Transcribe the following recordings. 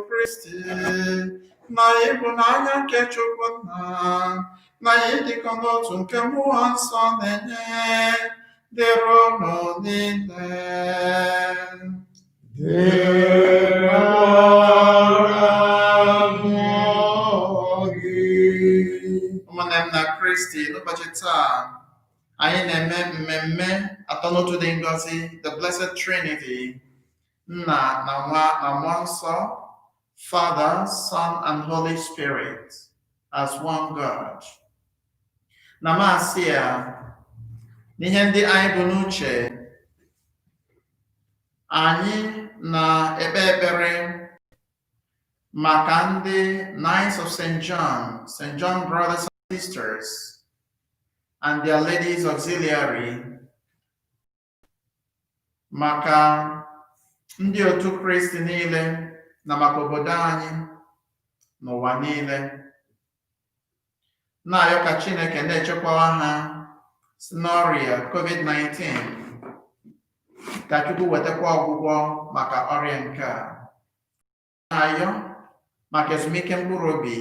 Kristi na ịhụnanya nke Chukwu Nna na ịdịkọ n'otu nke Mmụọ Nsọ na-enye dịrị unu niile. Dịkwara mmụọ gị. Ụmụnne m na Kristi, n'ụbọchị taa anyị na-eme mmemme atọ n'otu dị ngọzi, the Blessed Trinity, Nna na Nwa na Mmụọ Nsọ, Father, Son and Holy Spirit as one God. Na Maasị a, n'ihe ndị anyị bụ n'uche, anyị na-ekpe ekpere maka ndị Knights of St. John, St. John Brothers and Sisters, and their Ladies Auxiliary, maka ndị otu Kristi niile na maka obodo anyị n'ụwa niile, na-ayọ ka Chineke na-echekwawa ha si n'ọrịa COVID-19, ka Chukwu wetakwa ọgwụgwọ maka ọrịa nke a, na-ayọ maka ezumike mkpụrụ obi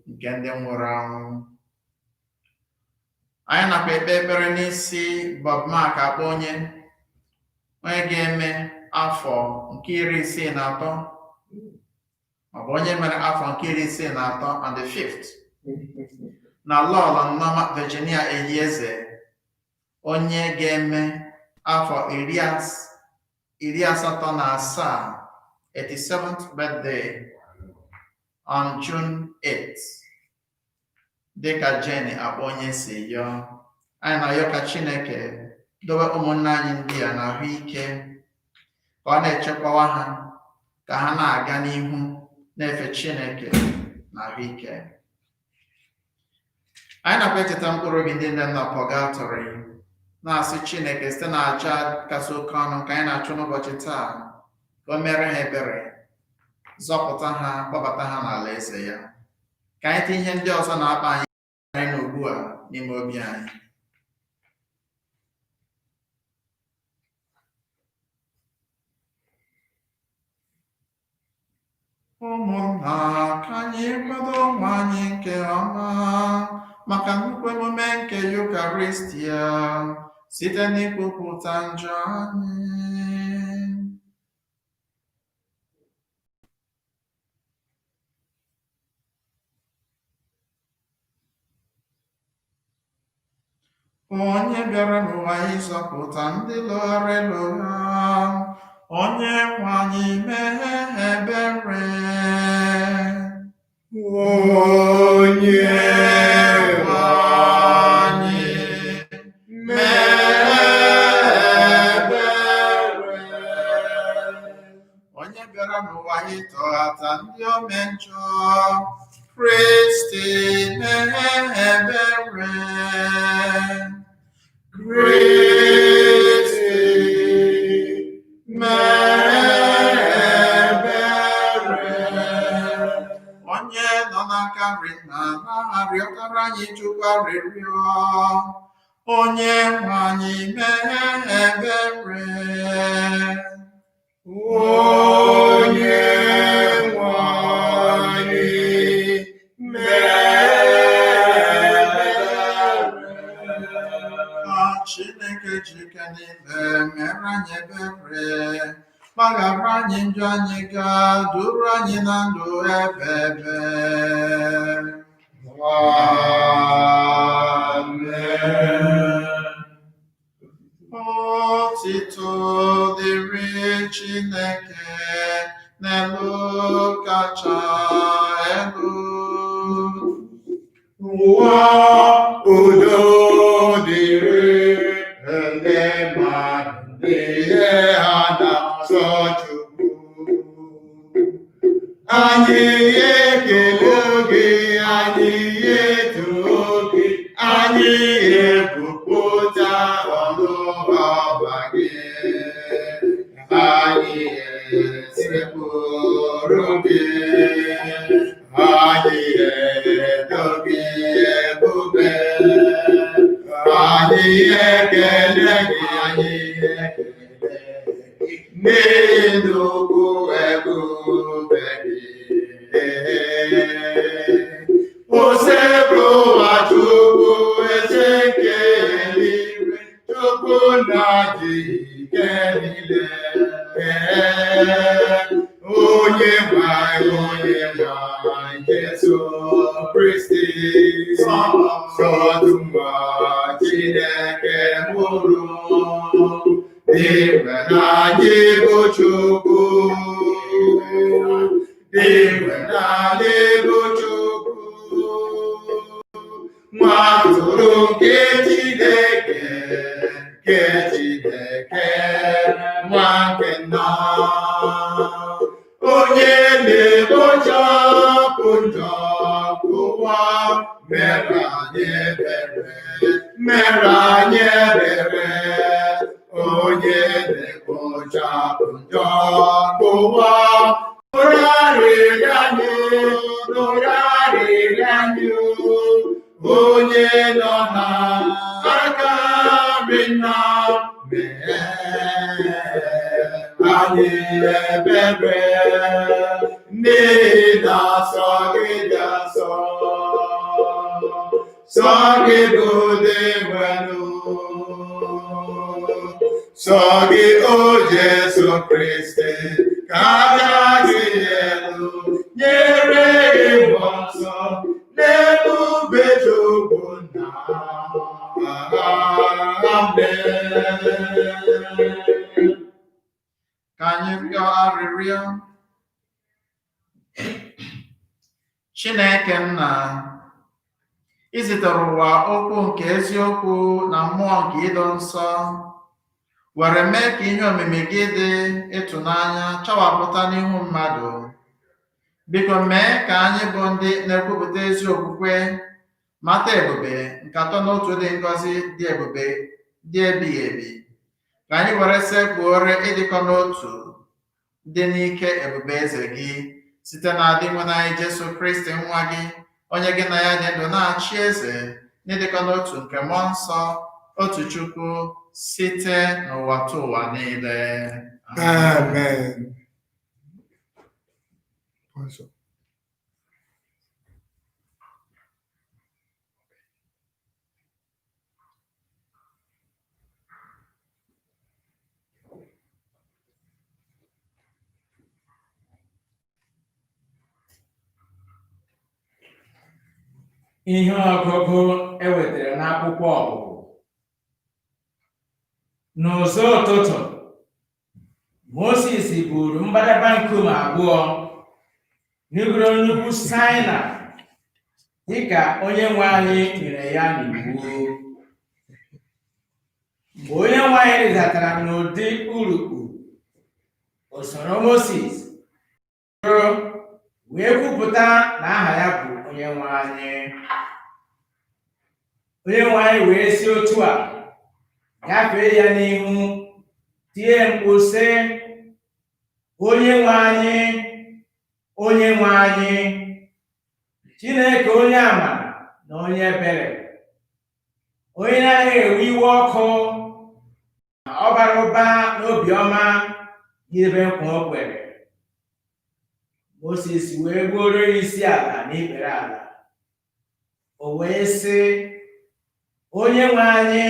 nke ndị nwụrụ anwụ. Anyị nakwa ekpe ekpere n'isi Bob Mark Akpọ onye ga-eme afọ nke 63, maọbụ onye mere afọ nke 63 on the 5th, na Lọlọ Nneọma Virginia Ehieze, onye ga-eme afọ 87, 87th birthday on June 8, dịka Jenny Akpọ onye si yọọ. Anyị na-ayọ ka Chineke dobe ụmụnne anyị ndị a n'ahụike, ka ọ na-echekwawa ha, ka ha na-aga n'ihu na-efe Chineke n'ahụike. Anyị nakwa echeta mkpụrụ obi ndị nne na pọgatọrị, na-asị Chineke site n'aja kasị oke ọnụ ka anyị na-achụ n'ụbọchị taa, ka o mere ha ebere, zọpụta ha, kpọbata ha n'ala eze ya. Ka anyị tinye ihe ndị ọzọ na-akpa anyị n'ugbu a n'ime obi anyị. Ụmụnna, ka anyị kwado onwe anyị nke ọma maka nnukwu emume nke Yukaristia site n'ikwupụta njọ anyị. Onye bịara n'ụwa ịzọpụta ndị lụghara elogha, onye nwe anyị mee ebere. Onye nwe anyị mee ebere. Onye bịara n'ụwa ịtọghata ndị ome njọ, Kristi mee ebere. Kristi mee ebere. Onye nọ n'aka nri nna na-arịọtara anyị Chukwu arịrịọ, onye nwe anyị mee ebere. Onye nwe anyị mee ebere. Ka Chineke ji ike niile mere anyị ebere, gbaghara anyị njọ anyị gaa, duru anyị na ndụ ebebe. Amen. Otito dịrị Chineke n'elu kacha elu. Ụwa udo dịrị ndị mmadụ ihe ha na-asọ Chukwu. Anyị ekele gị, anyị eto gị, anyị ekwupụta ọnụ ọma gị. Anyị esekpụrụ gị, anyị eto gị ebube. Anyị ekele gị, anyị ekele gị, n'ihi nnukwu ebube gị. onye nwe anyị Jesu Kristi, sọ otu nwa Chineke mụrụ, dị mgbe na anyị bụ Chukwu, dị mgbe na anyị bụ Chukwu, nwa atụrụ nke Chineke, nke Chineke, nwa nke nna, onye na-ekpochapụ njọ nke ụwa, mere anyị ebere, mere anyị ebere, onye na-ekpochapụ njọ nke ụwa, nụrụ arịrịọ anyị, nụrụ arịrịọ anyị, onye nọ n'aka nri nna, mee anyị ebere, n'ihi na sọ gị dị asọ, sọ gị bụ Dinwenụ, sọ gị o Jesu Kristi, ka aja gị elu, nyere gị mmụọ nsọ, n'ebube Chukwu nna. Amen. Ka anyị rịọ arịrịọ. Chineke nna, i zitere ụwa okwu nke eziokwu na mmụọ nke ịdọ nsọ, were mee ka ihe omimi gị dị ịtụnanya chawapụta n'ihu mmadụ. Biko mee ka anyị bụ ndị na-ekwupụta ezi okwukwe mata ebube nke atọ n'otu dị ngọzi dị ebube dị ebighị ebi. Ka anyị were sekpuore ịdịkọ n'otu dị n'ike ebube eze gị, site na Dinwenụ anyị Jesu Kristi nwa gị, onye gị na ya dị ndụ na-achị eze n'ịdịkọ n'otu nke mmụọ nsọ, otu Chukwu, site n'ụwa tụ ụwa niile. Amen. Ihe ọgụgụ e wetara n'akwụkwọ Ọpụpụ. N'ụzọ ụtụtụ, Mosis buuru mbadamba nkume abụọ rigoro n'ugwu Saịnaị dịka Onyenwe anyị nyere ya n'iwu. Mgbe Onyenwe anyị rịdatara n'ụdị urukpu, o soro Mosis wee kwupụta na aha ya bụ Onyenwe anyị. Onyenwe anyị wee si otu a gafee ya n'ihu, tie mkpu sị, Onyenwe anyị, Onyenwe anyị, Chineke onye amara na onye ebere, onye na-anaghị ewe iwe ọkụ, ma ọ bara ụba n'obiọma n'idebe nkwa o kwere. Mosis wee gbuoro ya isi ala n'ikpere ala. O wee sị, Onyenwe anyị,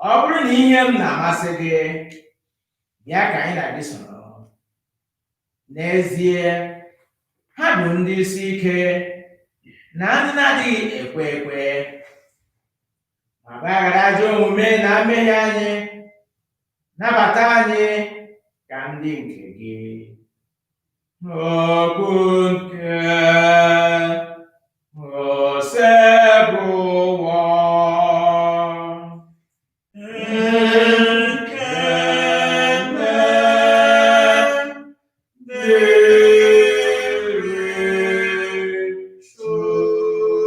ọ bụrụ na ihe m na-amasị gị, bịa ka anyị na gị soro. N'ezie, ha bụ ndị isi ike na ndị na-adịghị ekwe ekwe. Ma gbaghara ajọ omume na mmehie anyị, nabata anyị ka ndị nke gị. Okwu nke Osebụwa. Ekele dịrị Chukwu.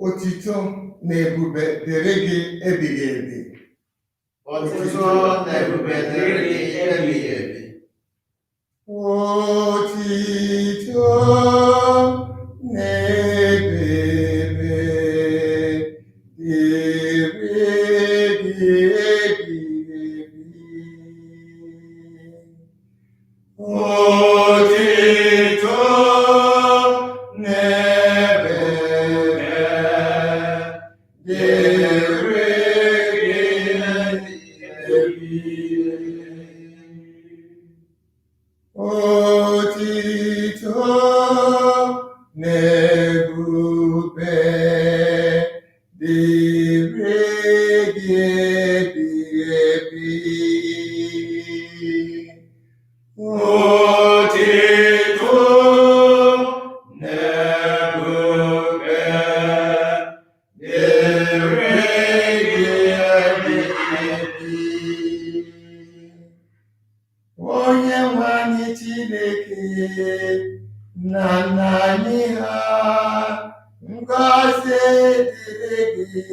Otito na ebube dịrị gị ebighị ebi. Otuto na ebube dịrị gị ebighị ebi. Otito na ebube dịrị gị ebighị ebi. Otito na ebube dịrị gị ebighị. Otito na ebube dịrị gị ebighị ebi. Otito na ebube dịrị gị ebighị ebi. Onye nwe anyị Chineke na nna anyị ha, ngọzi dịrị gị.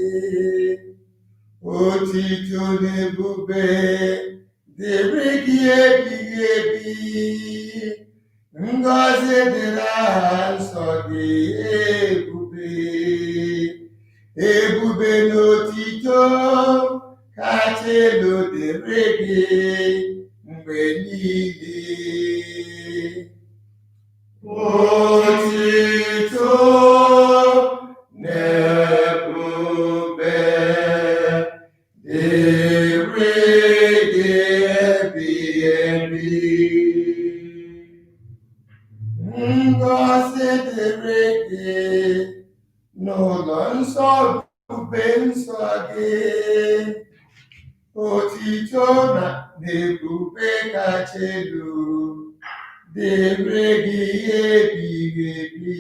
Otito na ebube dịrị gị ebighị ebi. Ngọzi dịrị aha nsọ gị ebube. Ebube na otito kacha elu dịrị gị mgbe niile. Otito na ebube dịrị gị ebighị ebi. Ngọzi dịrị gị n'ụlọ nsọ ebube nsọ gị. Otito na ebube kacha elu dịrị gị ebighị ebi.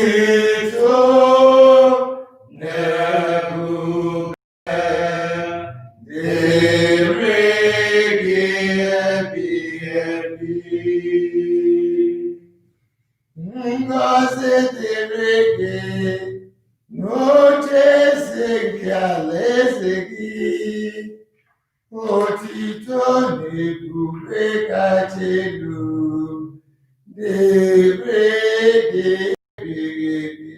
Otito na ebube dịrị gị ebighị ebi. Ngọzi dịrị gị n'oche eze nke alaeze gị. Otito na ebube kacha elu dịrị gị ebighị ebi.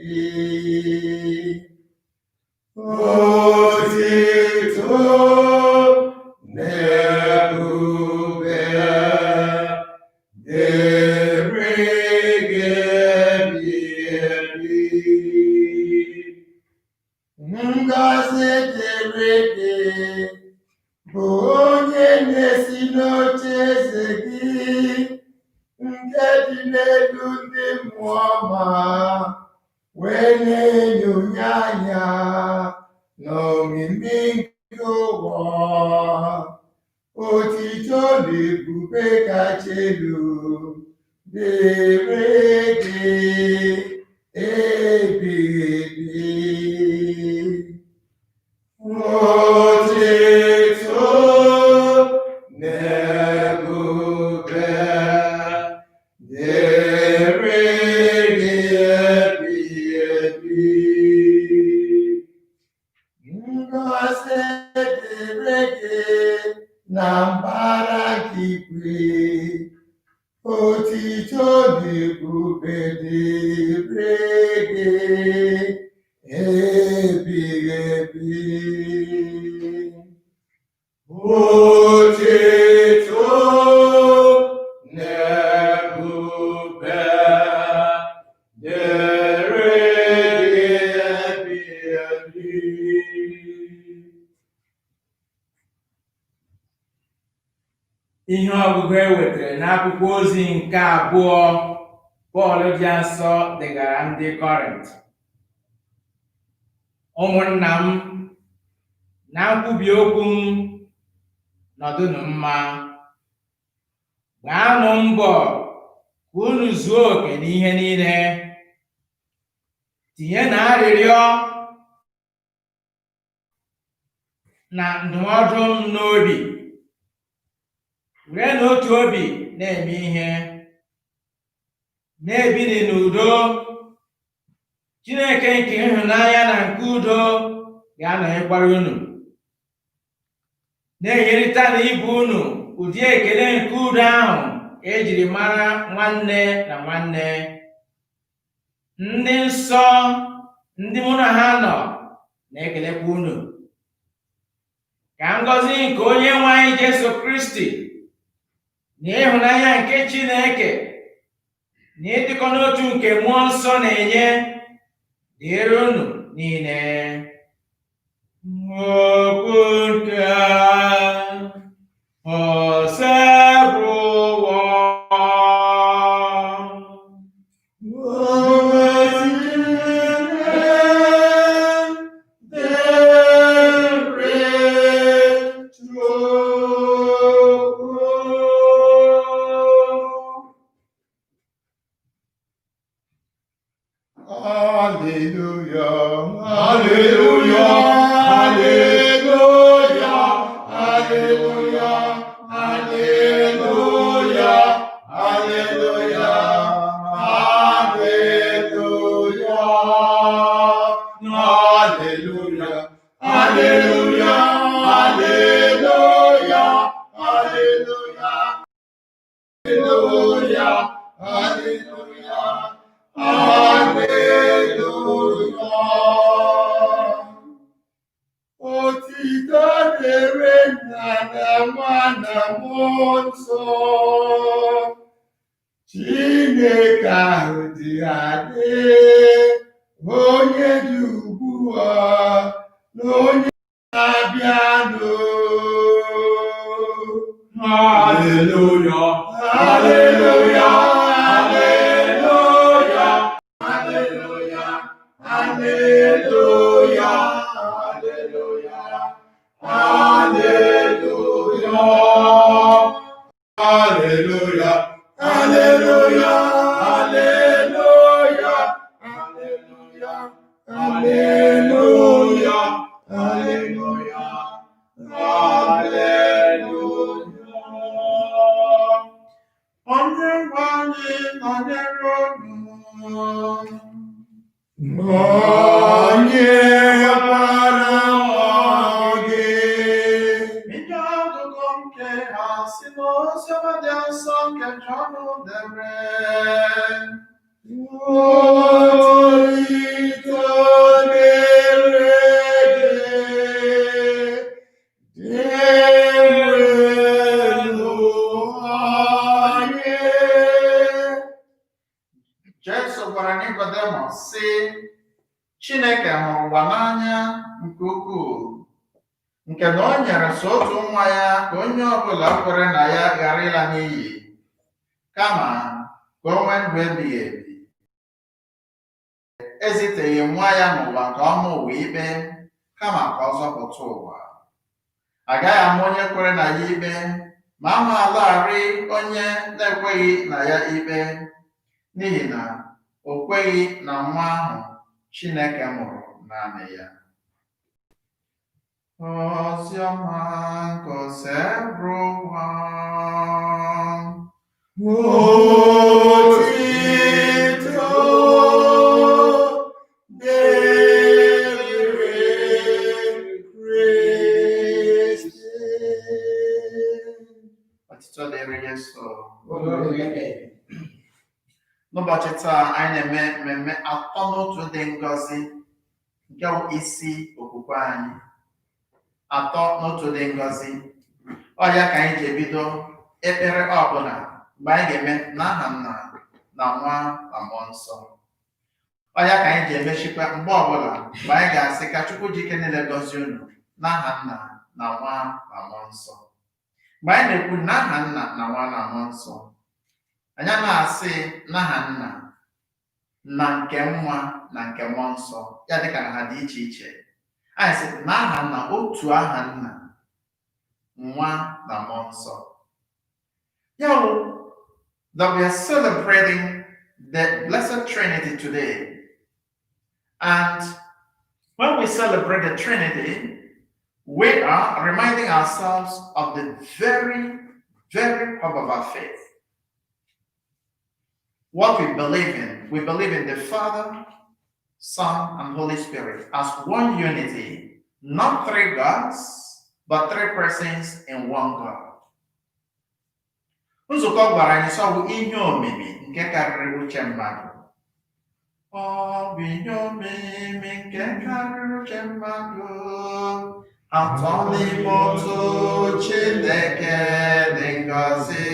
Otito na ebube dịrị gị ebighị ebi. Ngọzi dịrị gị bụ onye na-esi n'oche eze gị nke dị n'elu ndị mmụọ ọma wee na-enyonye anya n'omimi nke ụwa. Otito na ebube kacha elu dịrị gị ebighị ebi. Otito na ebube dịrị gị ebighị ebi. Ngọzi dịrị gị na mbara nke igwe. Otito na ebube dịrị gị ebighị ebi. Otito na ebube dịrị gị ebighị ebi. Ihe ọgụgụ e wetara n'akwụkwọ ozi nke abụọ Pọl dị asọ degara ndị Kọrint. Ụmụnna m, na nkwubi okwu m, nọdụnụ mma. Gbaanụ mbọ ka unu zuo oke n'ihe niile. Tinyenụ arịrịọ na ndụmọdụ m n'obi. Werenụ otu obi na-eme ihe. Na-ebini n'udo. Chineke nke ịhụnanya na nke udo ga-anọnyekwara unu. Na-enyerịtanụ ibe unu ụdị ekele nke udo ahụ e jiri mara nwanne na nwanne. Ndị nsọ ndị mụ na ha nọ na-ekelekwa unu. Ka ngọzi nke Onye nwe anyị Jesu Kristi na ịhụnanya nke Chineke na ịdịkọ n'otu nke Mmụọ Nsọ na-enye dịrị unu niile. Okwu nke Osebụrụwa. Hallelujah, hallelujah, hallelujah, hallelujah, hallelujah, hallelujah, hallelujah, hallelujah, hallelujah, hallelujah, hallelujah, hallelujah, hallelujah. Hallelujah. Otito dịrị Nna na Nwa na Mmụọ Nsọ. Chineke ahụ dị adị, onye dị ugbu a na onye na-abịanụ. Hallelujah. Hallelujah, hallelujah, hallelujah, hallelujah, hallelujah, hallelujah, hallelujah, hallelujah, hallelujah, hallelujah, hallelujah, hallelujah. Onye nwe anyị nọnyere unu. Nọnyekwara gị. Ihe ọgụgụ nke ha si n'oziọma dị nsọ nke Jọn dere. Otito dịrị gị, Dinwenụ anyị. Jesu gwara Nikodemọs sị, Chineke hụrụ ụwa n'anya nke ukwuu, nke na o nyere sọ otu nwa ya ka onye ọbụla kwere na ya ghara ịla n'iyi, kama ka o nwee ndụ ebighị ebi. Eziteghị nwa ya n'ụwa ka ọ maa ụwa ikpe, kama ka ọ zọpụta ụwa. Agaghị ama onye kwere na ya ikpe, ma a maalarị onye na-ekweghị na ya ikpe, n'ihi na o kweghị na nwa ahụ Chineke mụrụ naanị ya. Oziọma nke Osebụrụwa. Otito dịrị Kristi. Otito dịrị Jesu. N'ụbọchị taa, anyị na-eme mmemme atọ n'otu dị ngọzi nke bụ isi okwukwe anyị. Atọ n'otu dị ngọzi. Ọ ya ka anyị ji ebido ekpere ọbụla mgbe anyị ga-eme n'aha Nna na Nwa na Mmụọ Nsọ. Ọ ya ka anyị ji emechikwa mgbe ọbụla mgbe anyị ga-asị ka Chukwu ji ike niile gọzie unu n'aha Nna na Nwa na Mmụọ Nsọ. Mgbe anyị na-ekwu n'aha Nna na Nwa na Mmụọ Nsọ, anyị na-asị n'aha Nna na nke Nwa na nke Mmụọ Nsọ, ya dịka na ha dị iche iche. Anyị sị n'aha Nna, otu aha Nna, Nwa na Mmụọ Nsọ. Ya bụ that we are celebrating the Blessed Trinity today. And when we celebrate the Trinity, we are reminding ourselves of the very, very hub of our faith. What we believe in. We believe in the Father, Son, and Holy Spirit as one unity, not three gods, but three persons in one God. Nzukọ gwara anyị sọ bụ ihe omimi nke karịrị uche mmadụ. Ọ bụ ihe omimi nke karịrị uche mmadụ. Atọ n'ime otu Chineke dị ngọzi,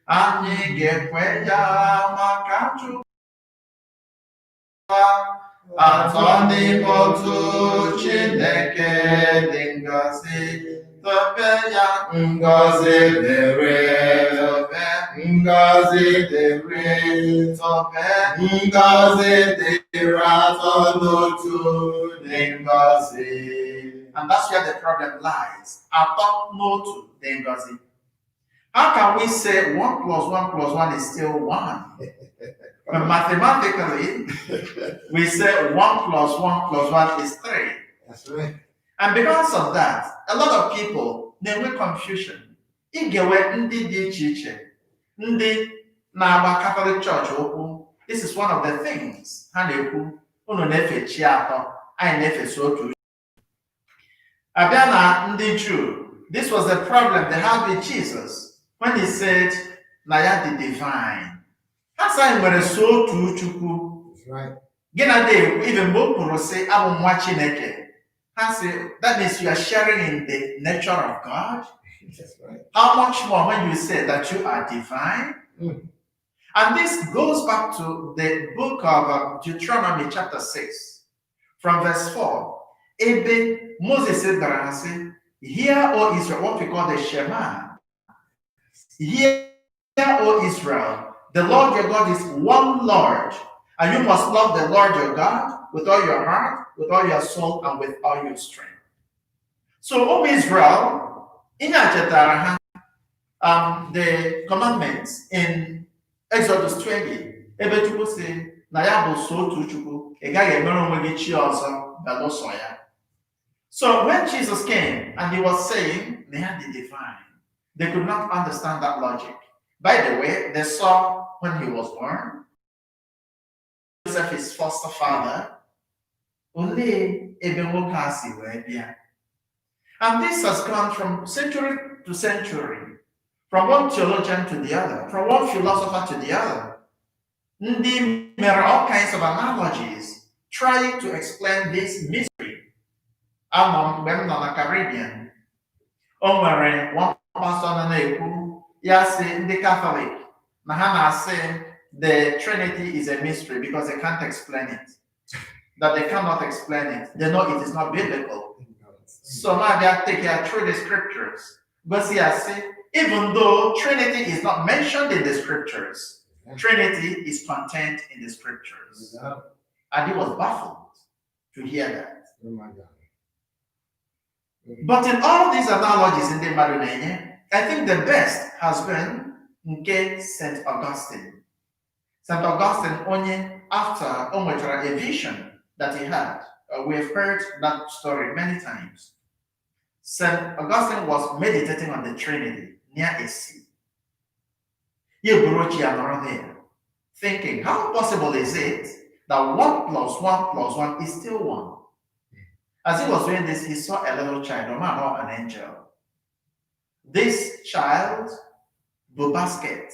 anyị ga-ekwe ya maka Chukwu. Atọ n'ime otu Chineke dị ngọzi, tobe ya. Ngọzi dịrị, tobe. Ngọzi dịrị, tobe. Ngọzi dịrị atọ n'otu dị ngọzi. And that's where the problem lies. Atọ n'otu dị ngọzi. How can we say one plus one plus one is still one? But mathematically, we say one plus one plus one is three. That's right. And because of that, a lot of people na-enwe confusion. Ị ga-enwe ndị dị iche iche, ndị na-agba Catholic Church okwu. This is one of the things ha na-ekwu. Unu na-efe chi atọ, anyị na-efesi otu. Abịa na ndị Jew, this was the problem they had with Jesus when he said na ya dị divine. Ha sị anyị nwere so otu Chukwu. That's right. Gị na ndị ekwu, even mgbe o kwuru sị abụ m nwa Chineke, ha sị that means you are sharing in the nature of God. That's right. How much more when you say that you are divine? Mm. And this goes back to the book of Deuteronomy chapter 6, from verse 4. Ebe Moses dara ha sị, "Hear, O Israel," what we call the Shema. "Hear, O Israel, the Lord your God is one Lord, and you must love the Lord your God with all your heart, with all your soul, and with all your strength." So, O Israel, ihe a chetara ha the commandments in Exodus 20, ebe Chukwu sị na ya bụ so otu Chukwu, ị gaghị emere onwe gị chi ọzọ belụsọ ya. So when Jesus came and he was saying na ya dị divine, they could not understand that logic. By the way, they saw when he was born, Joseph, his foster father, olee ebe nwoke a si wee bịa? And this has gone from century to century, from one theologian to the other, from one philosopher to the other. Ndị mere all kinds of analogies trying to explain this mystery. Anọ m mgbe m nọ na Caribbean, o nwere one pastor nọ na-ekwu ya sị ndị Catholic na ha na-asị the Trinity is a mystery because they can't explain it. That they cannot explain it. They know it is not biblical. So now they are taking through the scriptures. But see, I say, even though Trinity is not mentioned in the scriptures, Trinity is contained in the scriptures. And he was baffled to hear that. Oh my God. But in all these analogies in the mmadụ na-enye, I think the best has been nke St. Augustine. St. Augustine onye after o nwetara a vision that he had. We have heard that story many times. St. Augustine was meditating on the Trinity near a sea. Ya buru oche ya nọrọ there, thinking, how possible is it that one plus one plus one is still one? As he was doing this, he saw a little child, a man or an angel. This child, bu basket.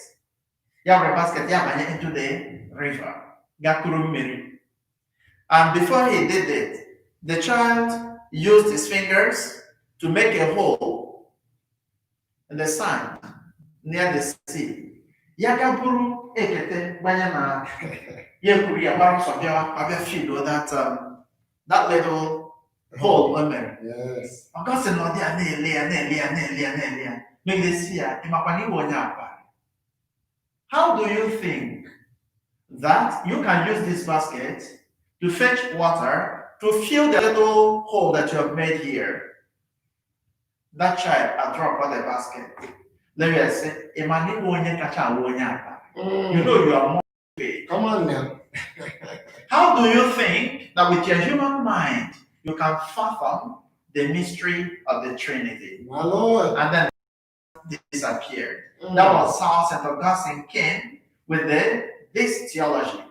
Ya were basket, ya banye into the river. Gakuru mmiri. And before he did it, the child used his fingers to make a hole in the sand near the sea. Ya gaburu ekete gbanye na ya ekwuru ya gbara ọsọ bịawa abịa fill that little hole o mere. Augustine nọ dị ya na-ele ya na-ele ya na-ele ya na-ele ya megidesi ya, ị makwa na ịwụ onye apa. How do you think that you can use this basket to fetch water to fill the little hole that you have made here? That child a drop the basket. Let me say, ị ma na ịwụ onye kacha awụ onye apa? You know you are more stupid. Come on now. How do you think that with your human mind you can fathom the mystery of the Trinity? My Lord. And then disappeared. That was how St. Augustine came with this theology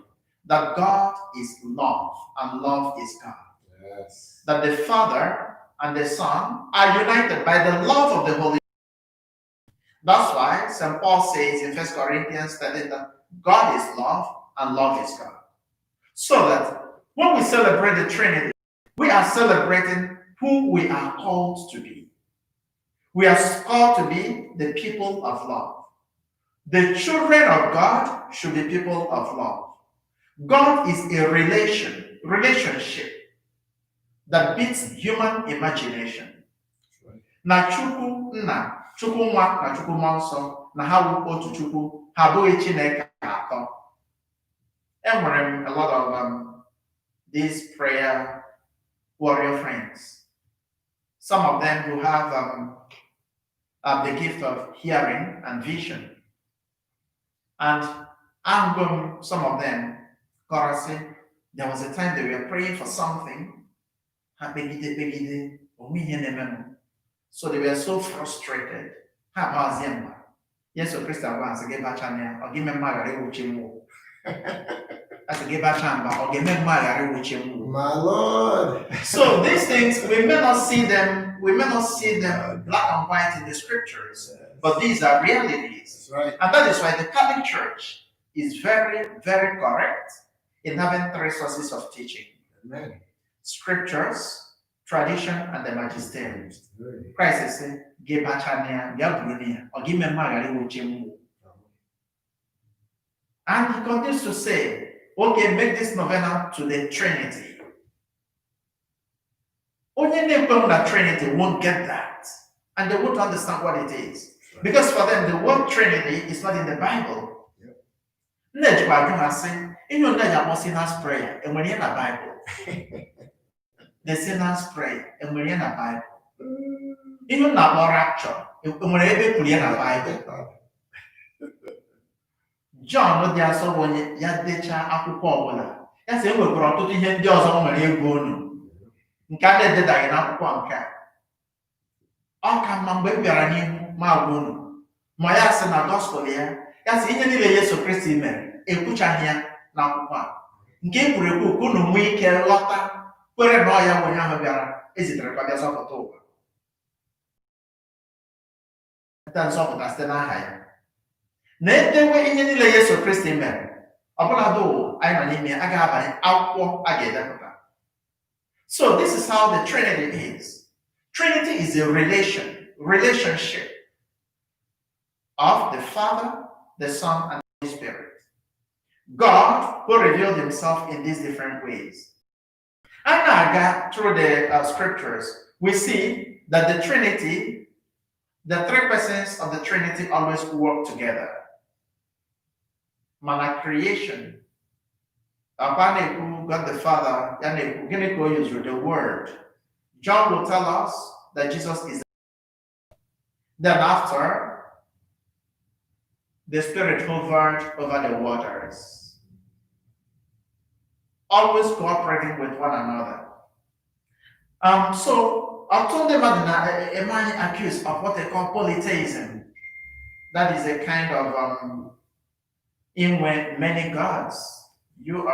that God is love and love is God. That the Father and the Son are united by the love of the Holy Spirit. That's why St. Paul says in 1 Corinthians 13 that God is love and love is God. So that when we celebrate the Trinity, we are celebrating who we are called to be. We are called to be the people of love. The children of God should be people of love. God is a relationship that beats human imagination. Na Chukwu Nna, Chukwu Nwa na Chukwu Mmụọ Nsọ na ha wụ otu Chukwu, ha abụghị Chineke atọ. Enwere m a lot of these prayer warrior friends. Some of them who have the gift of hearing and vision. And ahụgo m some of them kọrọ sị, there was a time they were praying for something. Ha kpegide kpegide, onwe ihe na-emenụ. So they were so frustrated. Ha agbazie mgba. Yesu Kristi agwa ha sị gị bacha na ya, ọ ga-eme mma ghara iwuchi mmụọ. A sị gị bacha mba, ọ ga-eme mma ghara iwuchi mmụọ. My Lord. So these things, we may not see them, we may not see them black and white in the scriptures, but these are realities. That's right. And that is why the Catholic Church is very, very correct in having three sources of teaching: Amen. scriptures, tradition, and the magisterium. Very. Christ sị, gị bacha na ya, bịa buru na ya, ọ ga-eme mma ghara iwuchi mmụọ. And he continues to say, okay, make this novena to the Trinity. Onye na-ekweghị na Trinity won't get that. And they won't understand what it is. Because for them, the word Trinity is not in the Bible. Nne jikwa ajụ ha sị, ihe onye ji akpọ sinner's prayer, enwere ihe na Bible? The sinner's prayer, enwere ihe na Bible? Ihe m na-akpọ rapture, enwere ebe e kwuru ya na Bible? John dị asọ bụ onye ya dechaa akwụkwọ ọbụla ya sị e nwekwara ọtụtụ ihe ndị ọzọ m nwere egwu unu nke a na-ededaghị n'akwụkwọ nke a. Ọ ka mma mgbe m bịara n'ihu ma gwa unu. Ma ya sị na gospel ya, ya sị ihe niile Yesu Kristi mere ekwuchaghị ya n'akwụkwọ a, nke e kwuru ekwu ka unu nwee ike ghọta, kwere na ọ ya bụ onye ahụ bịara ezitere ka ọ bịa zọpụta ụwa, site nzọpụta site n'aha ya. Na-edewe ihe niile Yesu Kristi mere, ọbụladị ụwa anyị nọ n'ime ya agaghị abanye akwụkwọ a ga-edepụta. So this is how the Trinity is. Trinity is a relationship of the Father, the Son, and the Holy Spirit. God who revealed himself in these different ways. And na-aga through the scriptures, we see that the Trinity, the three persons of the Trinity, always work together. Mana creation, akwa na-ekwu God the Father, ya na-ekwu gịnị ka o used the word. John will tell us that Jesus is. Then after, the Spirit hovered over the waters, always cooperating with one another. So, ọtụtụ ndị mmadụ na-eme anyị accused of what they call polytheism. That is a kind of inwe many gods. You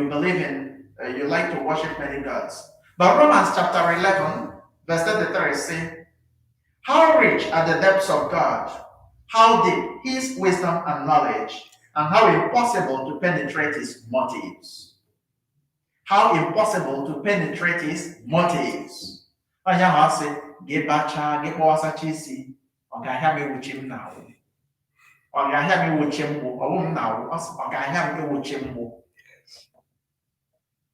believe in, you like to worship many gods. But Romans chapter 11, verse 33 say, "How rich are the depths of God, how deep his wisdom and knowledge, and how impossible to penetrate his motives." How impossible to penetrate his motives. Onye ahụ asị, gị bachaa, gị kpọwasacha isi, ọ ga-ahịa m ewuchi m n'ahụ. Ọ ga-ahịa m ewuchi mgbụ, ọ bụ m n'ahụ, ọ sị, ọ ga-ahịa m ewuchi mgbụ.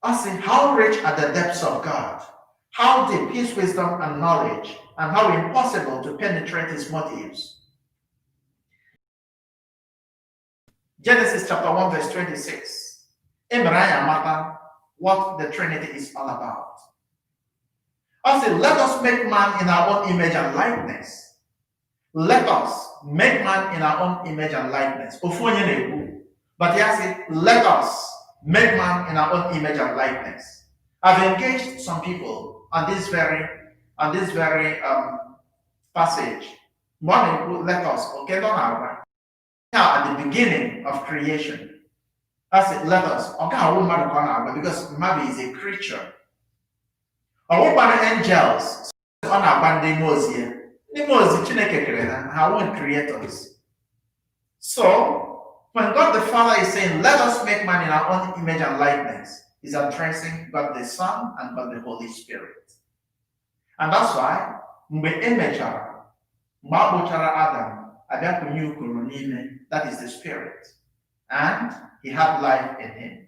Ọ sị, how rich are the depths of God, how deep his wisdom and knowledge, and how impossible to penetrate his motives. Genesis chapter 1 verse 26. E mere anyị amata what the Trinity is all about. Ọ sị, let us make man in our own image and likeness. Let us make man in our own image and likeness. Ofu onye na-ekwu. But ya sị, let us make man in our own image and likeness. I've engaged some people on this very passage. Mgbe ọ na-ekwu let us, okay, nọ na-agwa. Now at the beginning of creation, that's it, let us. Ọ ga-awụ mmadụ ka ọ na-agwa because mmadụ is a creature. Ọ wụkwana angels, ọ na-agwa ndị mmụọ ozi ya. Ndị mmụọ ozi Chineke kere ha, ha weren't creators. So, when God the Father is saying, let us make man in our own image and likeness, is addressing God the Son and God the Holy Spirit. And that's why mgbe e mechara, mgbe a kpụchara Adam, abịa kụnye ukoro n'ime, that is the Spirit. And he had life in him.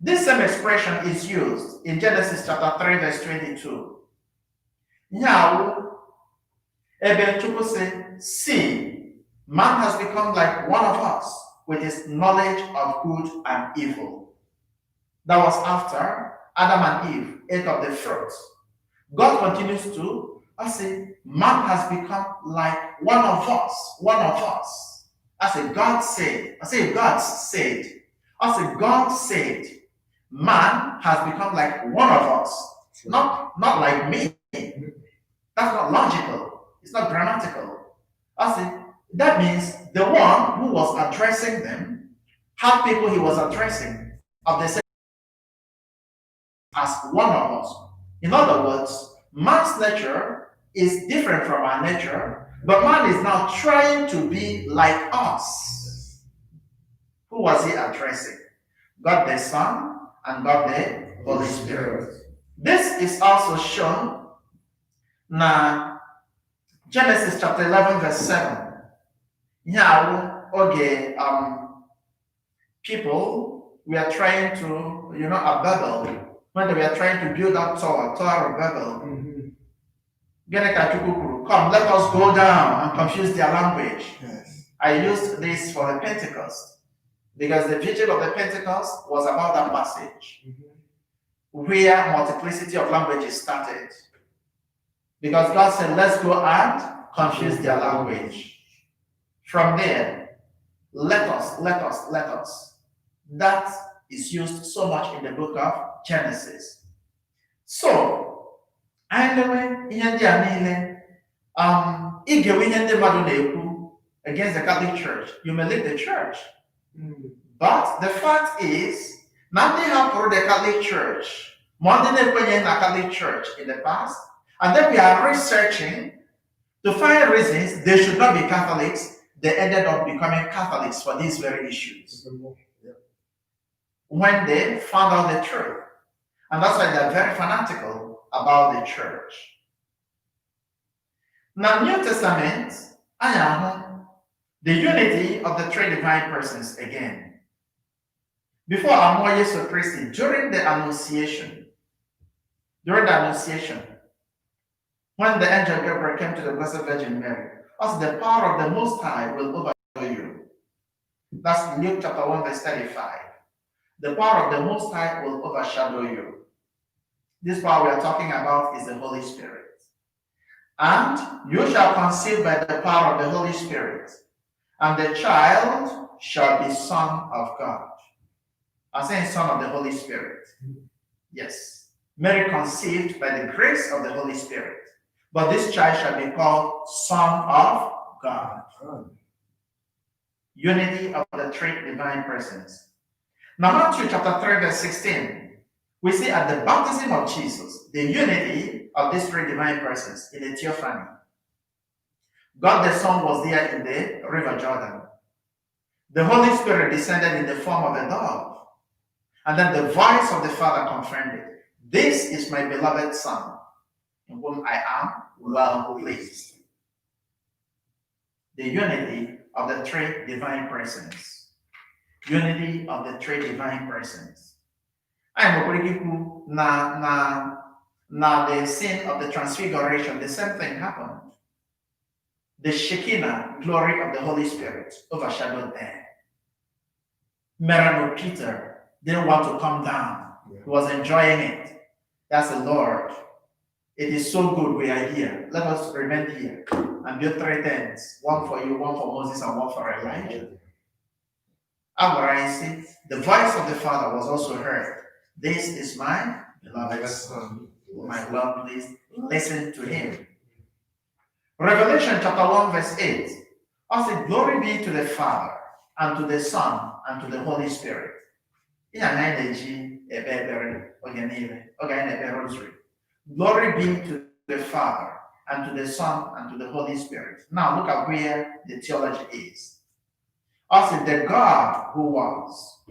This same expression is used in Genesis chapter 3, verse 22. Now, ebe Chukwu sị, "See, man has become like one of us with his knowledge of good and evil." That was after Adam and Eve ate of the fruit. God continues to, I say, man has become like one of us, one of us. I say, God said, I say, God said, I say, God said, man has become like one of us, not like me. That's not logical. It's not grammatical. I say, that means the one who was addressing them had people he was addressing of the same as one of us. In other words, man's nature is different from our nature, but man is now trying to be like us. Who was he addressing? God the Son and God the Holy Spirit. This is also shown na Genesis chapter 11, verse 7. Now, okay, people were trying to, at Babel, when they were trying to build that tower, Tower of Babel. Gịnị ka Chukwu kwuru? "Come, let us go down and confuse their language." I used this for the Pentecost because the vigil of the Pentecost was about that passage where multiplicity of languages started. Because God said, "Let's go and confuse their language." From there, let us, let us, let us. That is used so much in the book of Genesis. So, anyị lewe ihe ndị a niile, igewe ihe ndị mmadụ na-ekwu against the Catholic Church, you may leave the church. But the fact is, na ndị hapụrụ the Catholic Church, ma ndị na-ekwenyeghị na Catholic Church in the past, and then we are researching to find reasons they should not be Catholics, they ended up becoming Catholics for these very issues when they found out the truth. And that's why they're very fanatical about the church. Now, New Testament, anyị ahụ the unity of the three divine persons again. Before amụọ Jesu Christi, during the Annunciation, when the angel Gabriel came to the Blessed Virgin Mary, also the power of the Most High will overshadow you. That's Luke chapter 1, verse 35. The power of the Most High will overshadow you. This power we are talking about is the Holy Spirit. And you shall conceive by the power of the Holy Spirit, and the child shall be Son of God. I'm saying Son of the Holy Spirit. Yes. Mary conceived by the grace of the Holy Spirit. But this child shall be called Son of God. Unity of the three divine persons. Now, Matthew chapter 3, verse 16, we see at the baptism of Jesus, the unity of these three divine persons in the theophany. God the Son was there in the river Jordan. The Holy Spirit descended in the form of a dove. And then the voice of the Father confirmed it. "This is my beloved Son, in whom I am well pleased." The unity of the three divine persons. Unity of the three divine persons. Anyị nwekwara ike ikwu na the scene of the Transfiguration, the same thing happened. The Shekinah glory of the Holy Spirit overshadowed them. Mere Peter didn't want to come down. He was enjoying it. That's the Lord. "It is so good we are here. Let us remain here and build three tents, one for you, one for Moses, and one for Elijah." A gwara anyị sị, the voice of the Father was also heard. "This is my beloved Son, whom I well pleased. Listen to him." Revelation chapter 1, verse 8. I say, "Glory be to the Father, and to the Son, and to the Holy Spirit." Ihe a anyị na-eji ekpe ekpere oge niile, oge anyị na-ekpe rosary. Glory be to the Father, and to the Son, and to the Holy Spirit. Now look at where the theology is. Also, the God who was,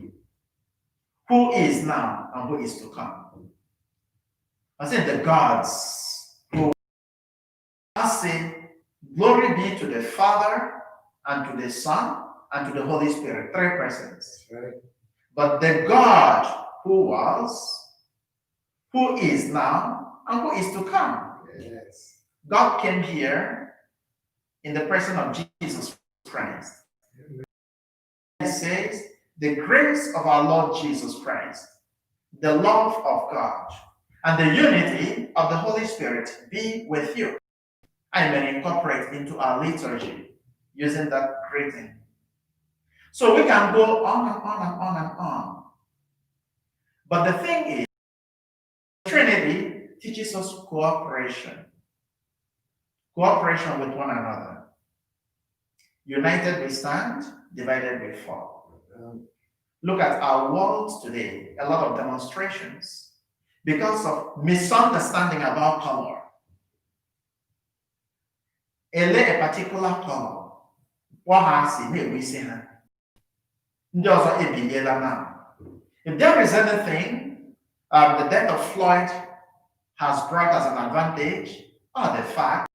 Who is now and who is to come. I said the gods who I say, glory be to the Father and to the Son and to the Holy Spirit, three persons. That's right. But the God who was, who is now, and who is to come. Yes. God came here in the person of Jesus Christ. It says, the grace of our Lord Jesus Christ, the love of God, and the unity of the Holy Spirit be with you. I may incorporate into our liturgy using that greeting. So we can go on and on and on and on. But the thing is, Trinity teaches us cooperation. Cooperation with one another. United we stand, divided we fall. Look at our world today, a lot of demonstrations because of misunderstanding about color. Ele a particular color, kpọọ ha asị na-egbu isi ha. Ndị ọzọ ebiliela now. If there is anything the death of Floyd has brought as an advantage, or the fact,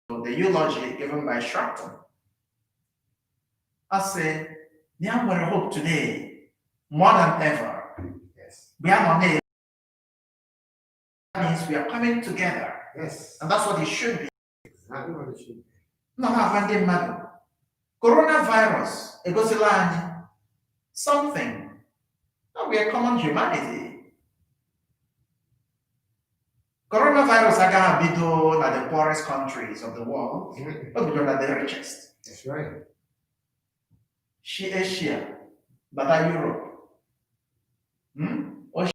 the eulogy given by Sharpton. I say, there nwere hope today, more than ever. We are on it. That means we are coming together, and that's what it should be. Exactly what it should be. Nọ na-agwa ndị mmadụ, coronavirus egosila anyị something that we are common humanity. Coronavirus agaghị bido na the poorest countries of the world, o bidoro na the richest. That's right. Shi Asia, bata Europe, O shi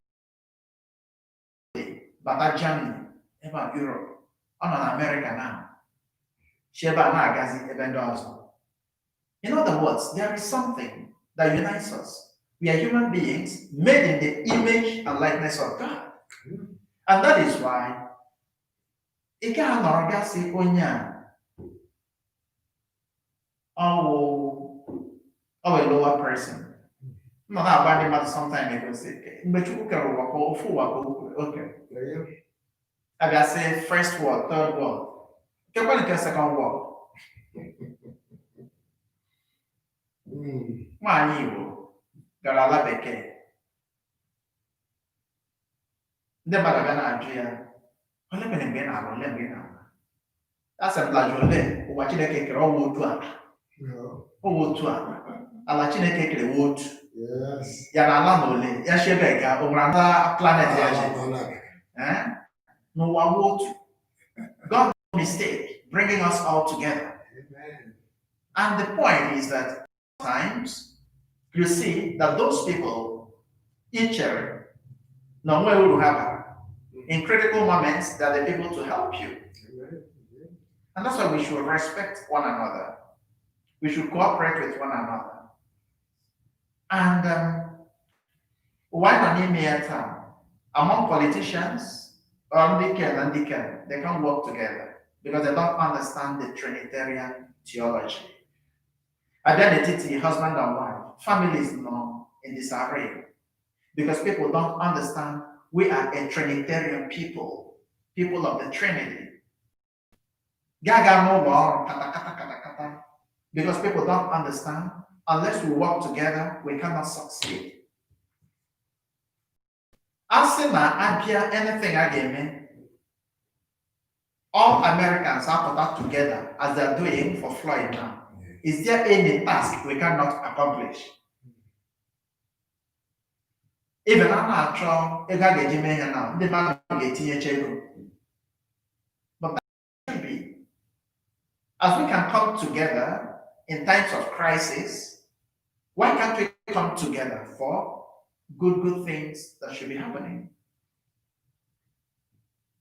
bata Germany, ebe a Europe, ọ nọ na America now. Shi ebe a na-agazi ebe ndị ọzọ. In other words, there is something that unites us. We are human beings made in the image and likeness of God. And that is why ị gaghị anọrọ gasị onye a ọwụ ọ a lower person. M nọ na-agwa ndị mmadụ sometime ago sị, mgbe Chukwu kere ụwa ka ofu ụwa ka o kere. There you go. Abịa sị first world, third world. Kekwa nke second world. Nwaanyị Igbo gara ala bekee. Ndị mmadụ abịa na-ajụ ya, ole mere mgbe ị na-arụ, ole mgbe ị na-arụ? A sị m lajụ ole ụwa Chineke kere ọwụ otu ala. No. Ọwụ otu ala. Ala Chineke kere wụ otu. Ya na ala na ole, ya si ebe ga, o nwere ala planet ya ji. No. Eh? N'ụwa wụ otu. God made mistake bringing us all together. Amen. And the point is that sometimes you see that those people, each other, na onwe uru ha bara. In critical moments, they are the people to help you. Amen. And that's why we should respect one another. We should cooperate with one another. And why not n'ime ya taa? Among politicians, or ndị ken and ndị ken, they can't work together because they don't understand the Trinitarian theology. Abịa n'etiti husband and wife, families nọ in disarray because people don't understand we are a Trinitarian people, people of the Trinity. Gaga n'ụlọ ọrụ kata kata kata kata because people don't understand unless we work together, we cannot succeed. A sị na abịa anything a ga-eme, all Americans apụta together as they are doing for Floyd now. Is there any task we cannot accomplish? Even a na-achọ ego a ga-eji mee ihe na ndị mmadụ ga-etinyecha ego. But that should be. As we can come together in times of crisis, why can't we come together for good things that should be happening?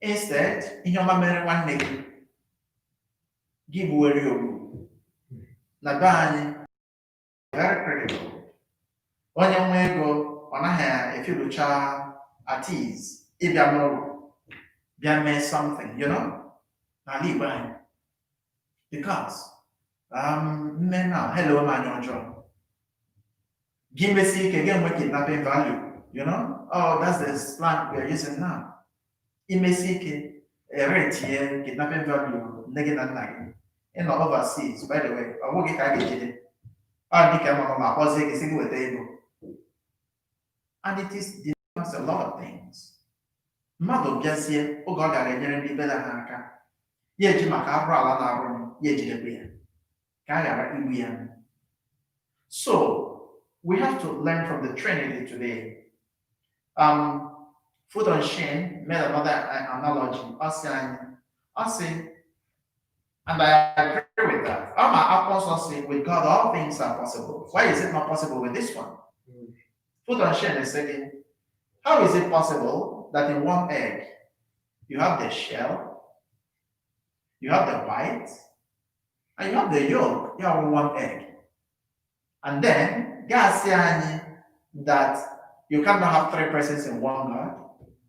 Instead, ihe ọma mere nwanne gị, gị gbuwere ya ogbu. Na be anyị, very critical. Onye nwe ego, ọ naghị efilucha at ease ịbịa n'ụlọ bịa mee something n'ala Igbo anyị. Because nne na hello m anya ọjọọ. Gị mesi ike, gị enwe kidnapping value. Oh, that's the slang we are using now. Imesi ike, eretie kidnapping value nne gị na nna gị. Ị nọ overseas, by the way, ọ bụghị ka a ga-ejide. Ọ dị ka ma akpọzie gị sị gị weta ego. And it is demands a lot of things. Mmadụ bịazie oge ọ gara enyere ndị be ha aka, ya eji maka arụ ala na-arụ m, ya ejidekwa ya ka a ghara igbu ya. So we have to learn from the Trinity today. Fulton Sheen made another analogy. Ọ sị anyị, ọ sị, and I agree with that. Ama Akwụkwọ Nsọ sị, with God all things are possible. Why is it not possible with this one? Fulton Sheen is saying, how is it possible that in one egg you have the shell, you have the white, and you have the yolk? You have one egg. And then, God sị anyị that you cannot have three persons in one God.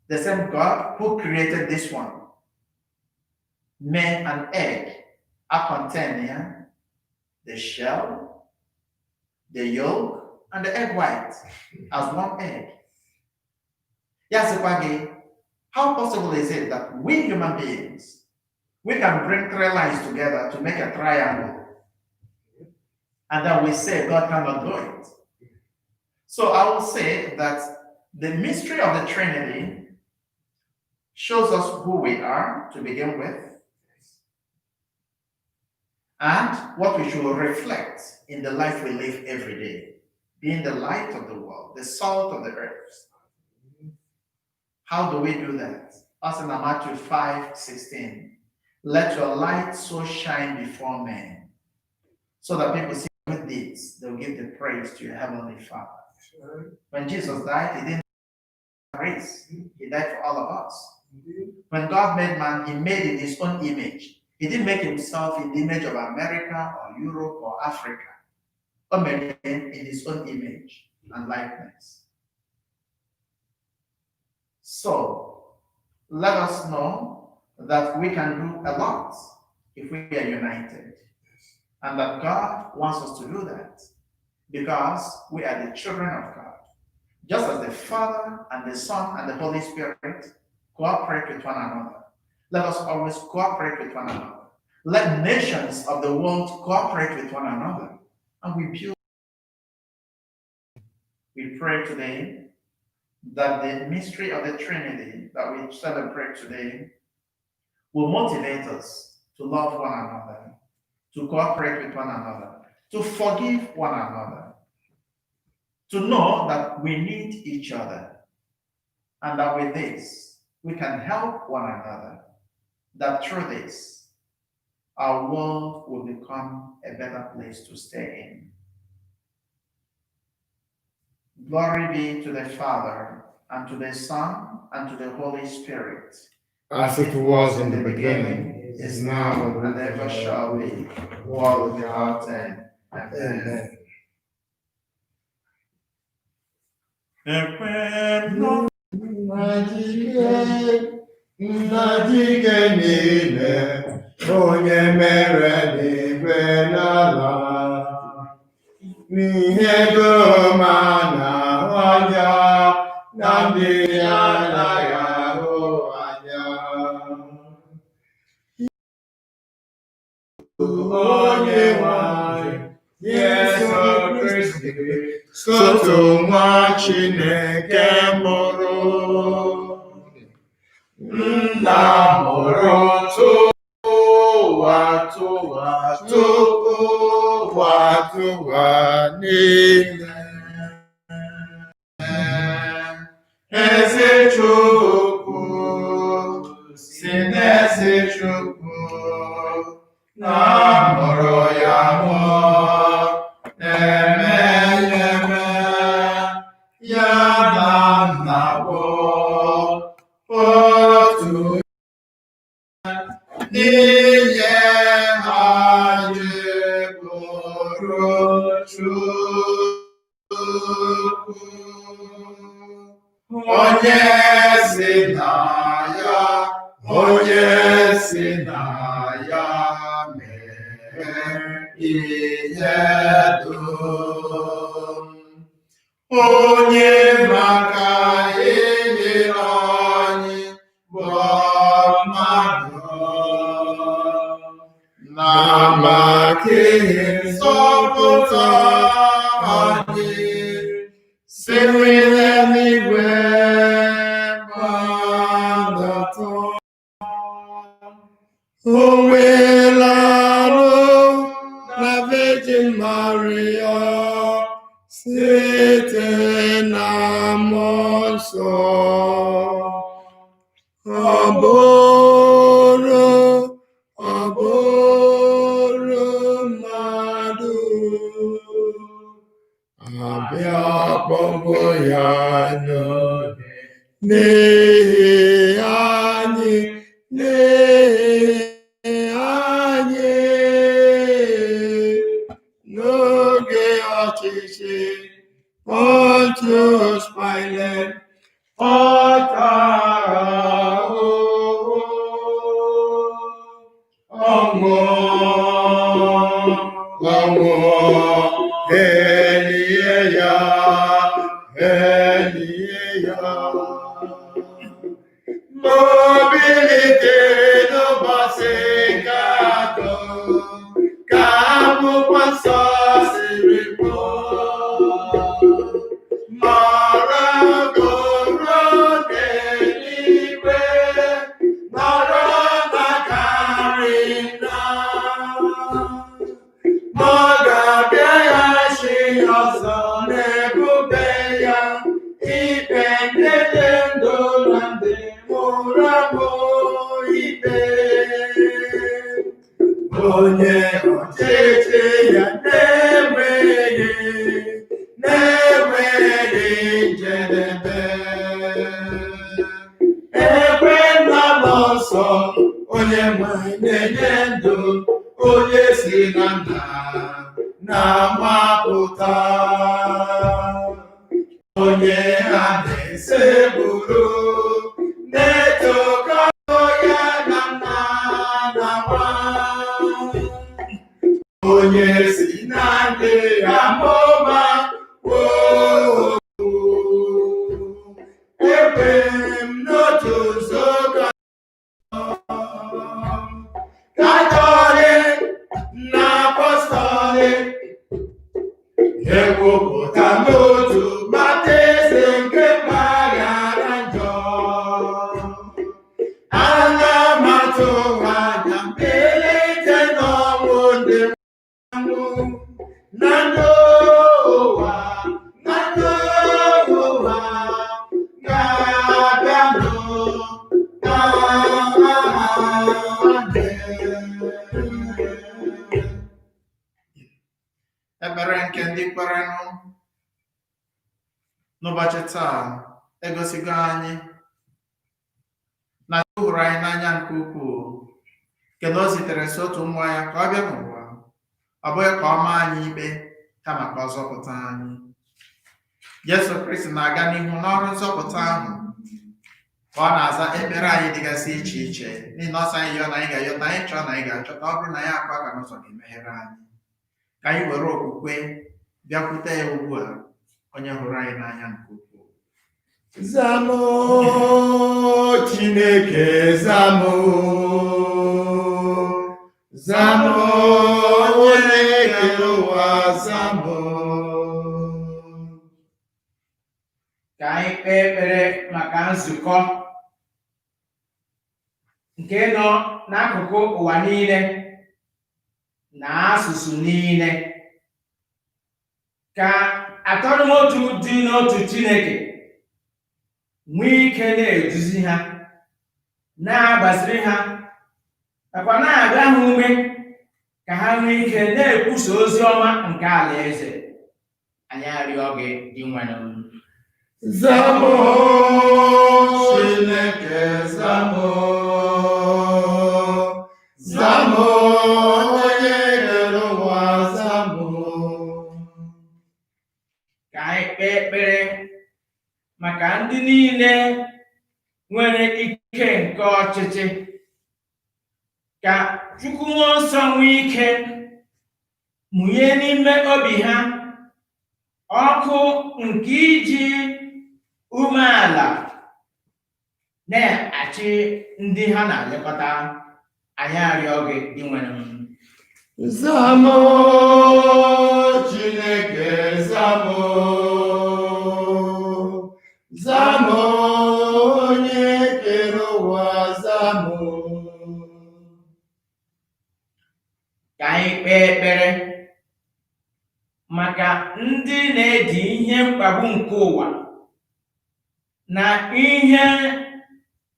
The same God who created this one made an egg, a contain the shell, the yolk, and the egg white as one egg. Ya sịkwa gị, how possible is it that we human beings, we can bring three lines together to make a triangle, and then we say God cannot do it? So I will say that the mystery of the Trinity shows us who we are to begin with, and what we should reflect in the life we live every day, being the light of the world, the salt of the earth. How do we do that? Us in Matthew 5:16. "Let your light so shine before men, so that people see good deeds, they'll give the praise to your heavenly Father." When Jesus died, he didn't race. He died for all of us. When God made man, he made in his own image. He didn't make himself in the image of America or Europe or Africa. O made him in his own image and likeness. So let us know that we can do a lot if we are united. And that God wants us to do that because we are the children of God. Just as the Father and the Son and the Holy Spirit cooperate with one another, let us always cooperate with one another. Let nations of the world cooperate with one another. And we build. We pray today that the mystery of the Trinity that we celebrate today will motivate us to love one another, to cooperate with one another, to forgive one another, to know that we need each other, and that with this, we can help one another, that through this, our world will become a better place to stay in. Glory be to the Father, and to the Son, and to the Holy Spirit. As it was in the beginning, is now, and ever shall be, world without end. Amen. Amen. Ekwe m Nna dike niile, onye mere n'igwe n'ala, n'ihe dum a na-ahụ anya na ndị anaghị ahụ anya. Onye nwe anyị, Jesu Kristi, sotu nwa Chineke mụrụ. Nna mụrụ tụwa tụwa tupu ụwa tụwa niile. Eze Chukwu si n'eze Chukwu na mụrụ ya mụọ eme eme ya na nna bụ otu n'inye anyị bụrụ Chukwu onye si na ya onye si na ya mee ihe dum. Onye maka enyere anyị bụ mmadụ na maka ihe nzọpụta anyị siri n'eluigwe gbadata. O nwela arụ na Virgin Maria site na Mmụọ Nsọ. Ọ bụrụ mmadụ, abịa kpọgbu ya n'obe n'ihi anyị, n'ihi anyị, n'oge ọchịchị Pontius Pilate, ọ tara ahụhụ, ọnwụ, ọnwụ, elie ya, elie ya. Ma o bilitere n'ụbọchị nke atọ, ka akwụkwọ nsọ siri kwuo. Mara goro n'eluigwe, nọrọ n'akarị nna. Ma ọ ga-abịaghachi ọzọ n'ebube ya, ikpe ndị dị ndụ na ndị nwụrụ anwụ ikpe. Onye ọchịchị ya na-enweghị njedebe. Ekwe na Mmụọ Nsọ, onye nwe na-enye ndụ, onye si na nna na nwapụta. Onye a na-esegburu, na-etokọ ya na nna na nwa. Onye si na ndị amụma kwuo okwu. Ekwe m n'otu nzukọ Katọlik na Apọstọlik, ekwupụta n'otu baptizim nke mgbaghara njọ. Ana m atụ anya mbilite n'ọnwụ ndị nwụrụ na ndụ ụwa, na ndụ ụwa ga-abịanụ. Amen. Ekpere nke ndị kwerenụ n'ụbọchị taa egosigo anyị na Chukwu hụrụ anyị n'anya nke ukwuu, nke na o zitere sọ otu nwa ya ka ọ bịa n'ụwa, ọ bụghị ka ọ maa anyị ikpe, kama ka ọ zọpụta anyị. Jesu Kristi na-aga n'ihu n'ọrụ nzọpụta ahụ ka ọ na-aza ekpere anyị dịgasị iche iche, n'ihi na ọ sị anyị yọọ na anyị ga-ayọta, anyị chọọ na anyị ga-achọta, ọ bụrụ na anyị akụ aka n'ụzọ ga-emeghere anyị. Ka anyị were okwukwe bịakwute ya ugbu a, onye hụrụ anyị n'anya nke ukwuu. Zamụ, Chineke, zamụ, zamụ, onye kere ụwa, zamụ. Ka anyị kpee ekpere maka nzukọ nke nọ n'akụkụ ụwa niile na asụsụ niile, ka atọrọmotu dị n'otu Chineke nwee ike na-eduzi ha, na-agbaziri ha, nakwa na-agba ha ume ka ha nwee ike na-ekwusa ozi ọma nke alaeze. Anyị arịọ gị, Dinwenụ. Zamụ, Chineke, zamụ, zamụ, onye kere ụwa, zamụ. Ka anyị kpee ekpere maka ndị niile nwere ike nke ọchịchị, ka Chukwu Mmụọ Nsọ nwee ike mụnye n'ime obi ha. Ọkụ nke iji umeala na-achị ndị ha na-elekọta. Anyị arịọ gị, Dinwenụ m. Zamo, Chineke, zamo, zamo, onye kere ụwa, zamo. Ka anyị kpee ekpere maka ndị na-edi ihe mkpagbu nke ụwa na ihe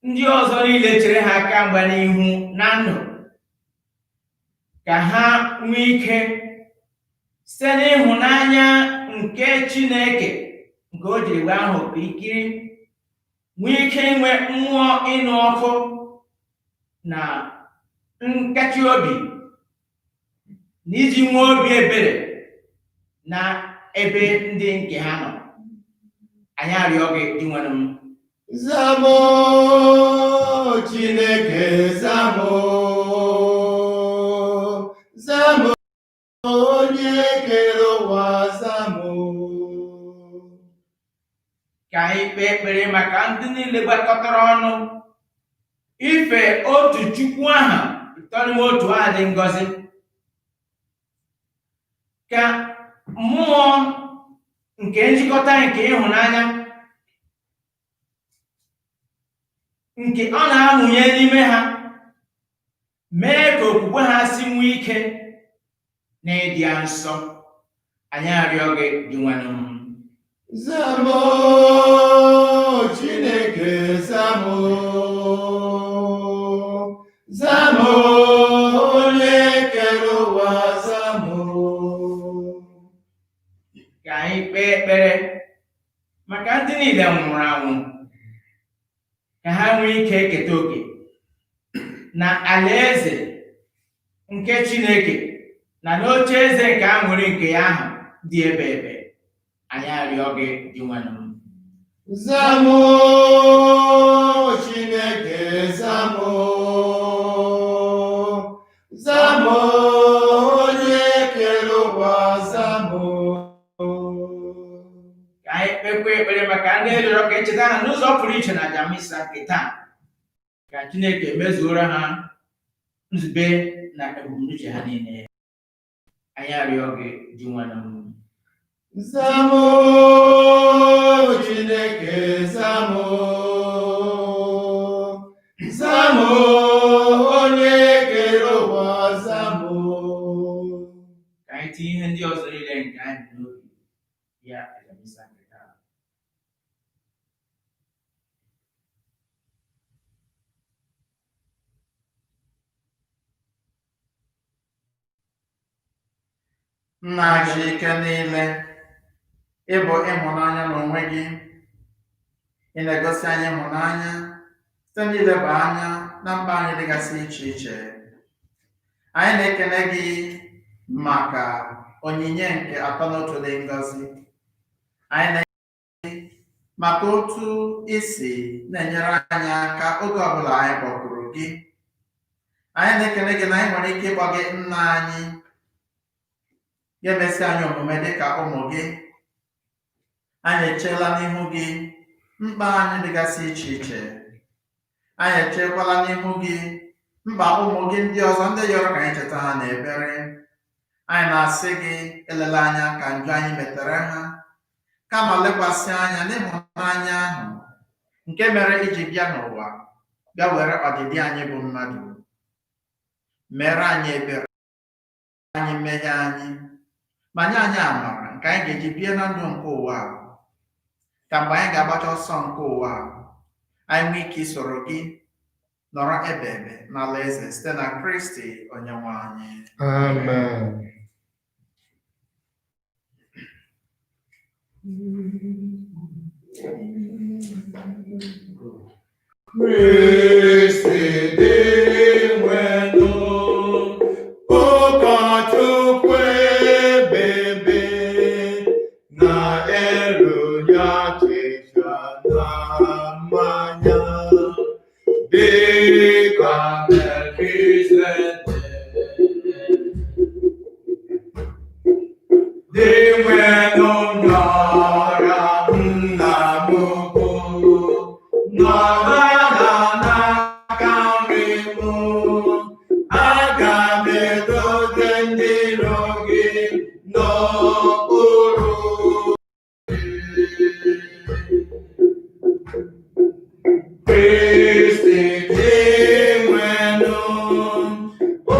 ndị ọzọ niile chere ha aka mgba n'ihu na ndụ, ka ha nwee ike site n'ịhụnanya nke Chineke nke o jiri gbaa ha okirikiri nwee ike inwe mmụọ ịnụ ọkụ na nkachi obi na iji nwee obi ebere na ebe ndị nke ha nọ. Anyị arịọ gị, Dinwenụ m. Zamo, Chineke, zamo, zamo, onye kere ụwa, zamo. Ka anyị kpee ekpere maka ndị niile gbakọtara ọnụ ife otu Chukwu aha ịtọ n'ime otu aha dị ngọzi, ka mmụọ nke njikọta nke ịhụnanya nke ọ na-amụnye n'ime ha mee ka okwukwe ha si nwee ike na ịdị ya nsọ. Anyị arịọ gị, Dinwenụ m. Zamo, Chineke, zamo, zamo, onye kere ụwa, zamo. Ka anyị kpee ekpere maka ndị niile nwụrụ anwụ, ka ha nwee ike eketa oke na alaeze nke Chineke na n'oche eze nke aṅụrị nke ya ahụ dị ebe ebe. Anyị arịọ gị, Dinwenụ m. Zamo, Chineke, zamo, zamo, onye kere ụwa, zamo. Ka anyị kpekwa ekpere maka ndị rịọrọ ka echeta ha n'ụzọ pụrụ iche na aja misa nke taa, ka Chineke mezuoro ha nzube na ebumnuche ha niile. Anyị arịọ gị, Dinwenụ m. Zamo, Chineke, zamo, zamo, onye kere ụwa, zamo. Ka anyị tinye ihe ndị ọzọ niile nke anyị bụ n'obi ya aja misa nke taa. Nna ji ike niile, ịbụ ịhụnanya n'onwe gị. Ị na-egosi anyị ịhụnanya site n'ileba anya na mkpa anyị dịgasị iche iche. Anyị na-ekele gị maka onyinye nke atọ n'otu dị ngọzi. Anyị na-ekele gị maka otu i si na-enyere anyị aka oge ọbụla anyị kpọkuru gị. Anyị na-ekele gị na anyị nwere ike ịkpọ gị nna anyị, ga-emesi anyị omume dịka ụmụ gị. Anyị echeela n'ihu gị mkpa anyị dịgasị iche iche. Anyị echekwala n'ihu gị mkpa ụmụ gị ndị ọzọ ndị yọrọ ka anyị cheta ha n'ekpere. Anyị na-asị gị elela anya ka njọ anyị metere ha, kama lekwasị anya n'ịhụnanya ahụ nke mere iji bịa n'ụwa, bịa were ọdịdị anyị bụ mmadụ. Mere anyị ebere, anyị mmehie anyị, ma nye anyị amara nke anyị ga-eji bie na ndụ nke ụwa a, ka mgbe anyị ga-agbacha ọsọ nke ụwa a, anyị nwee ike isoro gị nọrọ ebe ebe n'ala eze site na Kristi Onyenwe anyị. Amen. Kristi dị nwenụ, ụkọchukwu ebebe, na-eru ya achịcha na mmanya, dịka Melkizedek. Dị nwenụ nọ. Aga m edote ndị iro gị n'okpuru gị. Kristi Dinwenụ,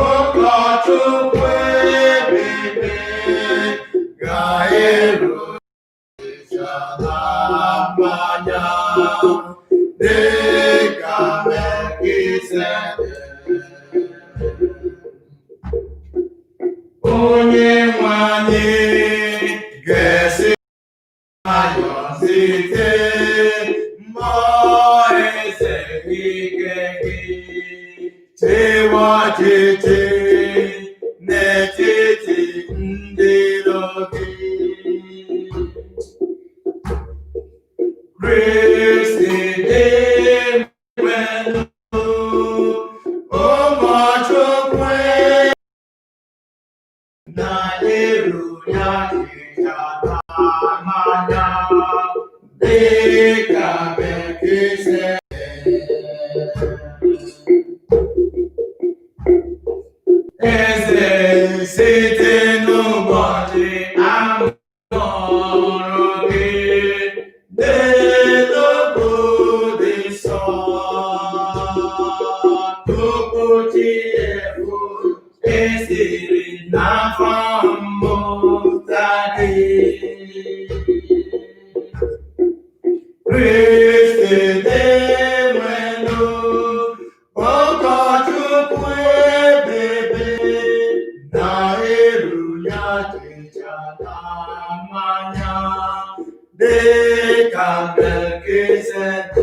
ụkọchukwu ebebe ga-eru achịcha na mmanya dịka Melkizedek. Onye nwe anyị ga-esi nwayọ zite mmụọ eze ike gị chịwa ọchịchị n'etiti ndị iro gị. Kristi Dinwenụ, ụkọchukwu na-eru ya achịcha na mmanya dịka Melkizedek. Eze site n'ụbọchị a mụrụ gị n'elu dị nsọ tupu chi efo esiri n'afọ mmụta gị. Kristi Dinwenụ, ụkọchukwu ebebe na-eru ya achịcha na mmanya dịka Melkizedek.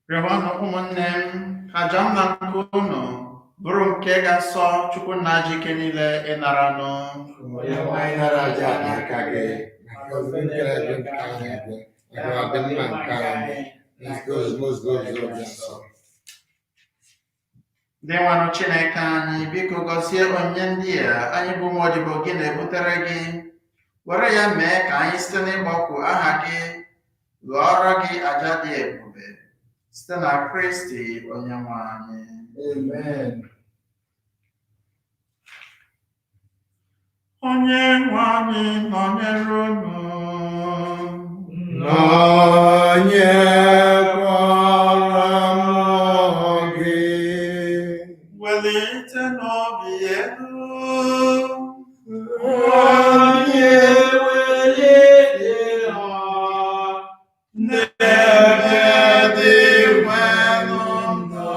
Rịọbanụ ụmụnne m ka aja m na nke unu bụrụ nke ga-asọ Chukwu nna ji ike niile ịnaranụ. Onye nwe anyị nara aja a n'aka gị maka ozi nke na-adị nke anyị abịa maka ọdịmma nke anyị na nke ozugbo ozugbo ozugbo dị nsọ. Dinwenụ Chineke anyị, biko gọzie onyinye ndị a anyị bụ ụmụ odibo gị na-ebutere gị. Were ya mee ka anyị site n'ịkpọku aha gị ghọọrọ gị aja dị ebube site na Kristi Onyenwe anyị. Amen. Onyenwe anyị nọnyere unu. Nọnyekwara mmụọ gị. Welitenụ obi elu. Anyị ewelite ha n'ebe Dinwenụ nọ.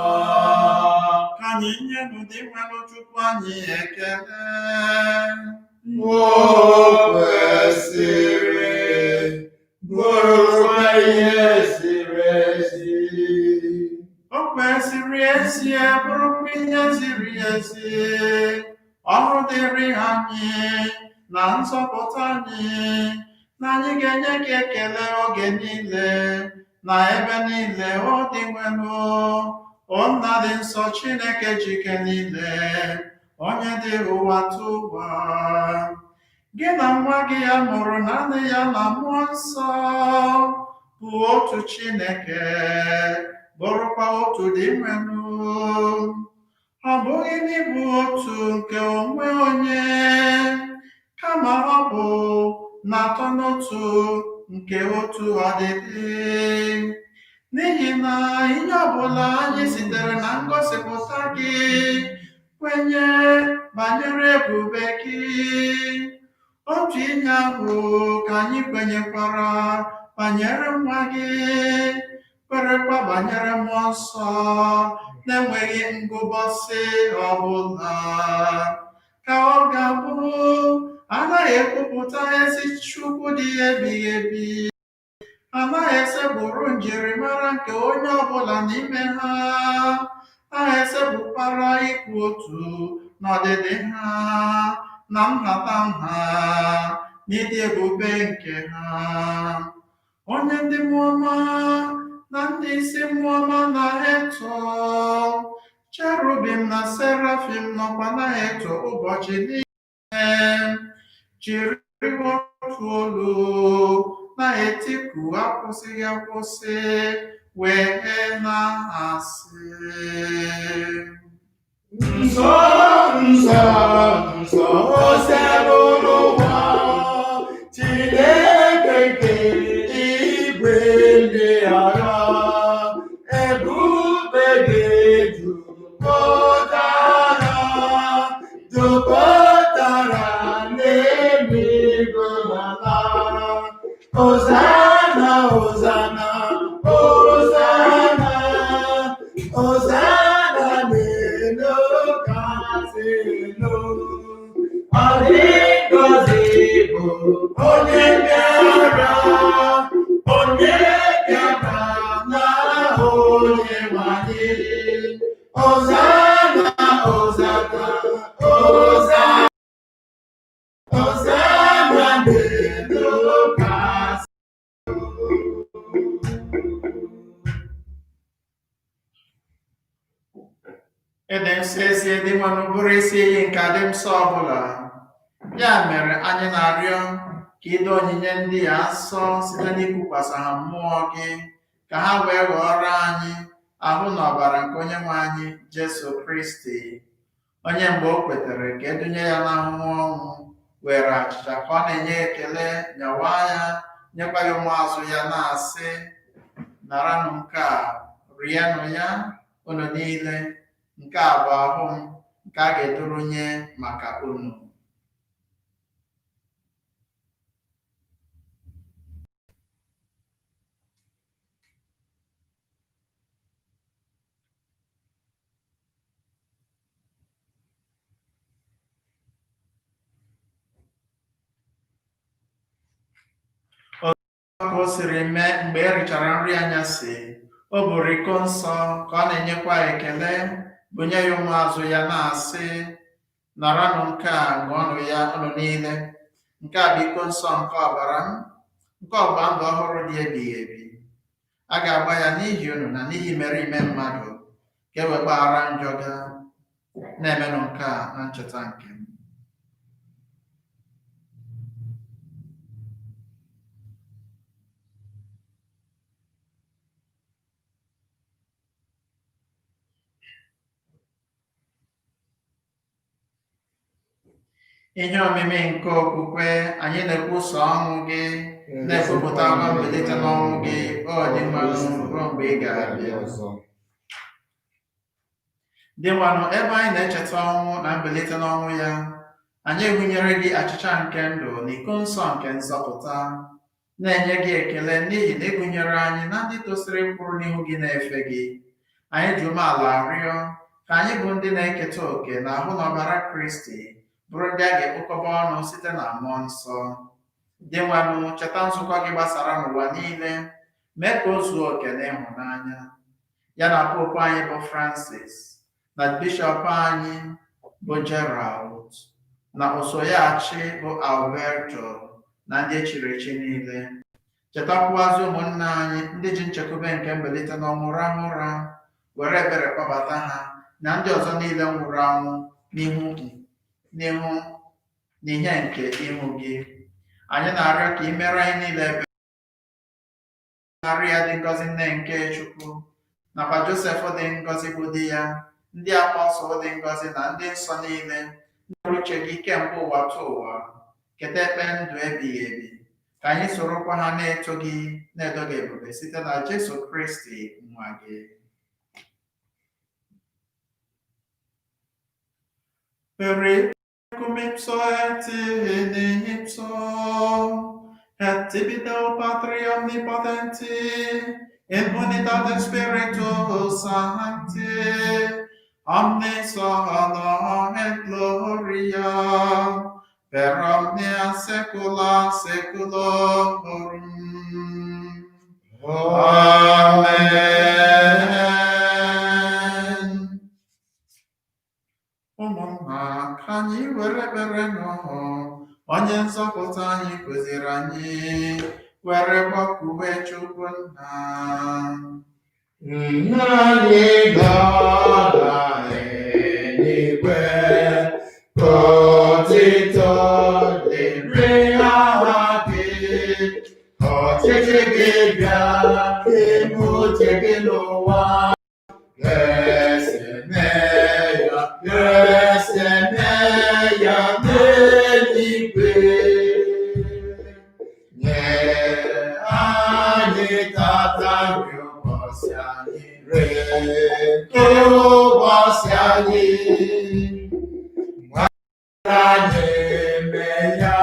Ka anyị nyenụ Dinwenụ Chukwu anyị ekele. O kwesịrị bụrụkwa ihe ziri ezi. O kwesịrị ezie bụrụkwa ihe ziri ezi. Ọrụ dịrị anyị na nzọpụta anyị na anyị ga-enye gị ekele oge niile na ebe niile o Dinwenụ, o Nna dị nsọ Chineke ji ike niile, onye dị ụwa tụwa. Gị na nwa gị ya mụrụ naanị ya na mmụọ nsọ bụ otu Chineke, bụrụkwa otu Dinwenụ. Ọ bụghị n'ịbụ otu nke onwe onye, kama ọ bụ n'atọ n'otu nke otu ọdịdị. N'ihi na ihe ọbụla anyị sitere na ngosipụta gị kwenye banyere ebube gị, otu ihe ahụ ka anyị kwenyekwara banyere nwa gị, kwerekwa banyere mmụọ nsọ na-enweghị ngụbọsị ọbụla. Ka ọ ga-abụ anaghị ekwupụta ezi Chukwu dị ebighị ebi, anaghị esepụrụ njirimara nke onye ọbụla n'ime ha, anaghị esepụkwara ikwu otu n'ọdịdị ha na nhatanha n'ịdị ebube nke ha. Onye ndị mmụọ ọma na ndị isi mmụọ ọma na-eto, cherubim na serafim nọkwa na-eto ụbọchị niile. Jiri otu olu na-etiku akwụsịghị akwụsị wee na-asị: Nsọ, nsọ, nsọ, Osebụrụwa, Chineke nke igwe ndị agha, ebube gị jupụtara, jupụtara n'eluigwe na ala. Hosanna, Hosanna, Hosanna, Hosanna n'elu kasị elu. Ọ dị ngọzi bụ onye bịara, onye bịara n'aha Onyenwe anyị. Hosanna, Hosanna, Hosanna, Hosanna n'elu kasị. Ịdị nsọ ezi dị mmanụ bụrụ isi iyi nke adị nsọ ọbụla. Ya mere anyị na-arịọ ka ido onyinye ndị a nsọ site n'ikwukwasị ha mmụọ gị, ka ha wee ghọọrọ anyị ahụ na ọbara nke Onyenwe anyị Jesu Kristi, onye mgbe o kwetere ka edunye ya n'ahụhụ ọnwụ, were achịcha ka ọ na-enye ekele, nyawa ya, nyekwa ya ụmụazụ ya na-asị: naranụ nke a, rienụ ya, unu niile, nke a bụ ahụ m nke a ga-eduru nye maka unu. Ka o siri mee mgbe e richara nri anyasị, o buru iko nsọ ka ọ na-enyekwa ekele, bunye ya ụmụazụ ya na-asị: naranụ nke a, ṅụọnụ ya unu niile, nke a bụ iko nsọ nke ọbara m, nke ọgba ndụ ọhụrụ dị ebighị ebi. A ga-agba ya n'ihi unu na n'ihi merime mmadụ, ka e wee gbaghara njọ ga. Na-emenụ nke a na ncheta nke m. Ihe omimi nke okwukwe, anyị na-ekwusa ọnwụ gị, na-ekwupụta akwa mbilite n'ọnwụ gị, o Dinwenụ, ruo mgbe ị ga-abịa. Dinwenụ, ebe anyị na-echeta ọnwụ na mbilite n'ọnwụ ya, anyị ehunyere gị achịcha nke ndụ na iko nsọ nke nzọpụta, na-enye gị ekele n'ihi na ị gụnyere anyị na ndị tosiri ịkwụrụ n'ihu gị na-efe gị. Anyị ji umeala arịọ ka anyị bụ ndị na-eketa òkè na ahụ na ọbara Kristi bụrụ ndị a ga-ekpokọba ọnụ site na mmụọ nsọ. Dinwenụ, cheta nzukọ gị gbasara n'ụwa niile, mee ka o zuo oke n'ịhụnanya. Ya na Popu anyị bụ Francis, na Bishọp anyị bụ Gerald, na Osoyachi bụ Alberto, na ndị echiri echi niile. Chetakwuazị ụmụnna anyị ndị ji nchekwube nke mbilite n'ọnwụ rahụ ụra, were ebere kpọbata ha na ndị ọzọ niile nwụrụ anwụ n'ihu n'ihe nke ihu gị. Anyị na-arịọ ka ị mere anyị niile ebere. Maria dị ngọzi nne nke Chukwu, nakwa Josef dị ngọzi bụ di ya, ndị apọstụl dị ngọzi na ndị nsọ niile, ndị nwere uche gị kemgbe ụwa tụ ụwa, keta ekpe ndụ ebighị ebi, ka anyị sorokwa ha na-eto gị na-edo gị ebube site na Jesu Kristi nwa gị. Cum ipso et in ipso, et tibi Deo Patri omnipotenti, in unitate Spiritus Sancti, omnis honor et gloria, per omnia saecula saeculorum. Amen. Ụmụnna, ka anyị were ekpere n'ọhụ onye nzọpụta anyị kụziri anyị, were gbakwuwe Chukwu nna. Nna anyị nọ n'eluigwe, ka Otito dịrị aha gị. Ọchịchị gị bịa, eme uche gị n'ụwa. Esi eme ya, esi eme ya n'eluigwe. Nye anyị tata nri ụbọchị anyị ree, ụbọchị anyị. Anyị eme ya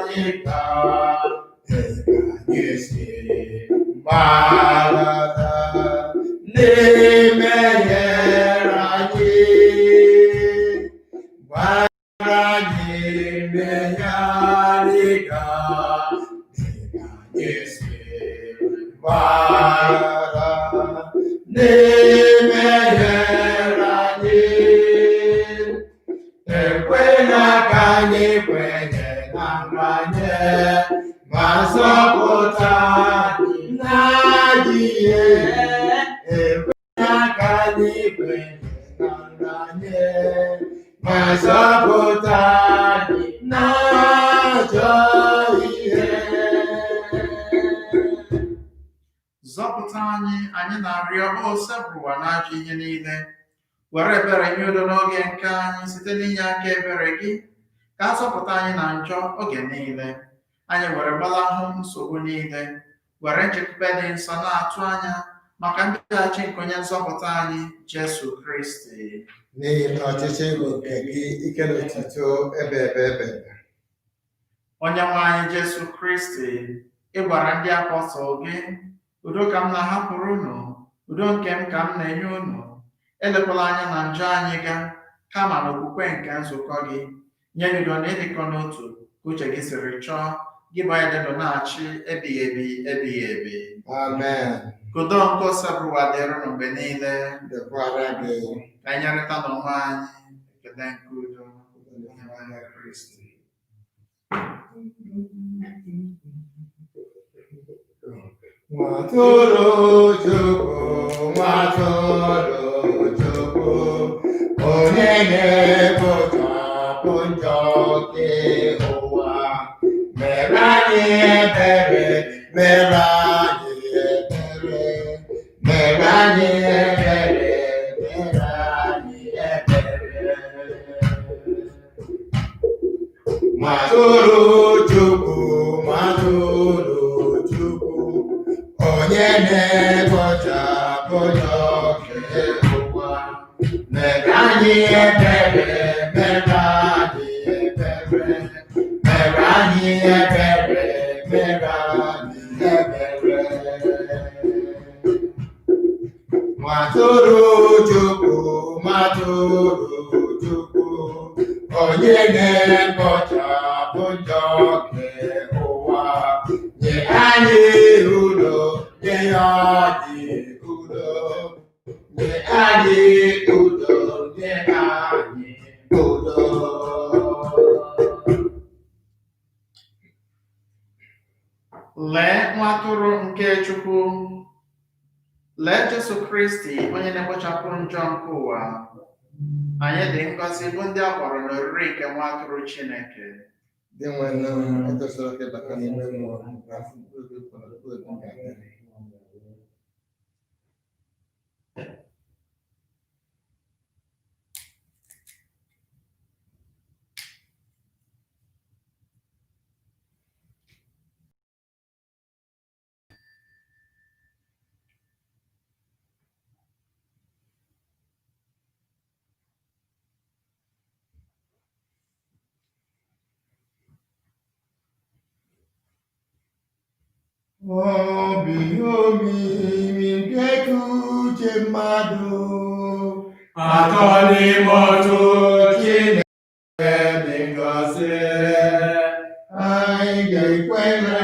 dịka anyị si gbaghara na-emenyere anyị. Gbaghara anyị eme ya dịka anyị si gbaghara na-emenyere anyị. Ekwela ka anyị kwenye na nranye, ma zọpụta anyị n'adịghị. Ekwela ka anyị kwenye na nranye, ma zọpụta anyị n'ajọ ihe. Zọpụta anyị, anyị na-arịọ, o Osebụrụwa, n'ajọ ihe niile. Were ebere nye udo n'oge nke anyị site n'inye aka ebere gị, ka a zọpụta anyị na njọ oge niile. Anyị were gbalahụ nsogbu niile, were nchekwube dị nsọ na-atụ anya maka mbịaghachi nke onye nzọpụta anyị, Jesu Kristi. N'ihi na ọchịchị bụ nke gị, ike na otuto ebe ebe ebe. Onye nwe anyị Jesu Kristi, ị gwara ndị apọstọl gị, udo ka m na-ahapụrụ unu, udo nke m ka m na-enye unu. Elekwala anya na njọ anyị ga, kama n'okwukwe nke nzukọ gị. Nye ya udo na ịdịkọ n'otu ka uche gị siri chọọ, gị bụ onye dị ndụ na-achị ebighị ebi ebighị ebi. Amen. Ka udo nke Osebụrụwa dịrị unu mgbe niile. Dịkwara gị. Ka anyị nyerịta n'onwe anyị ekele nke udo. Onyenwe anyị Kristi. Nwatụrụ Chukwu, nwatụrụ Chukwu, onye na-ekpochapụ njọ nke ụwa, mere anyị ebere, mere anyị ebere, mere anyị ebere, mere anyị ebere. Nwatụrụ Chukwu, nwatụrụ Chukwu, onye na-ekpochapụ njọ nke ụwa, mere anyị ebere, mere anyị ebere, mere anyị ebere, mere anyị ebere. Nwatụrụ Chukwu, nwatụrụ Chukwu, onye na-ekpochapụ njọ nke ụwa, nye anyị udo, nye anyị udo, nye anyị udo, nye anyị udo. Lee nwa atụrụ nke Chukwu. Lee Jesu Kristi, onye na-ekpochapụ njọ nke ụwa. Anyị dị ngọzi bụ ndị a kpọrọ n'oriri nke nwa atụrụ Chineke. Dị nwanne m, etosara ka ịbata n'ime mmụọ na afọ mkpụrụ obi kwara mkpụrụ obi ga-adị. Obi omimi nke uche mmadụ, Atọ n'ime otu Chineke dị ngọzi. Anyị ga-ekwere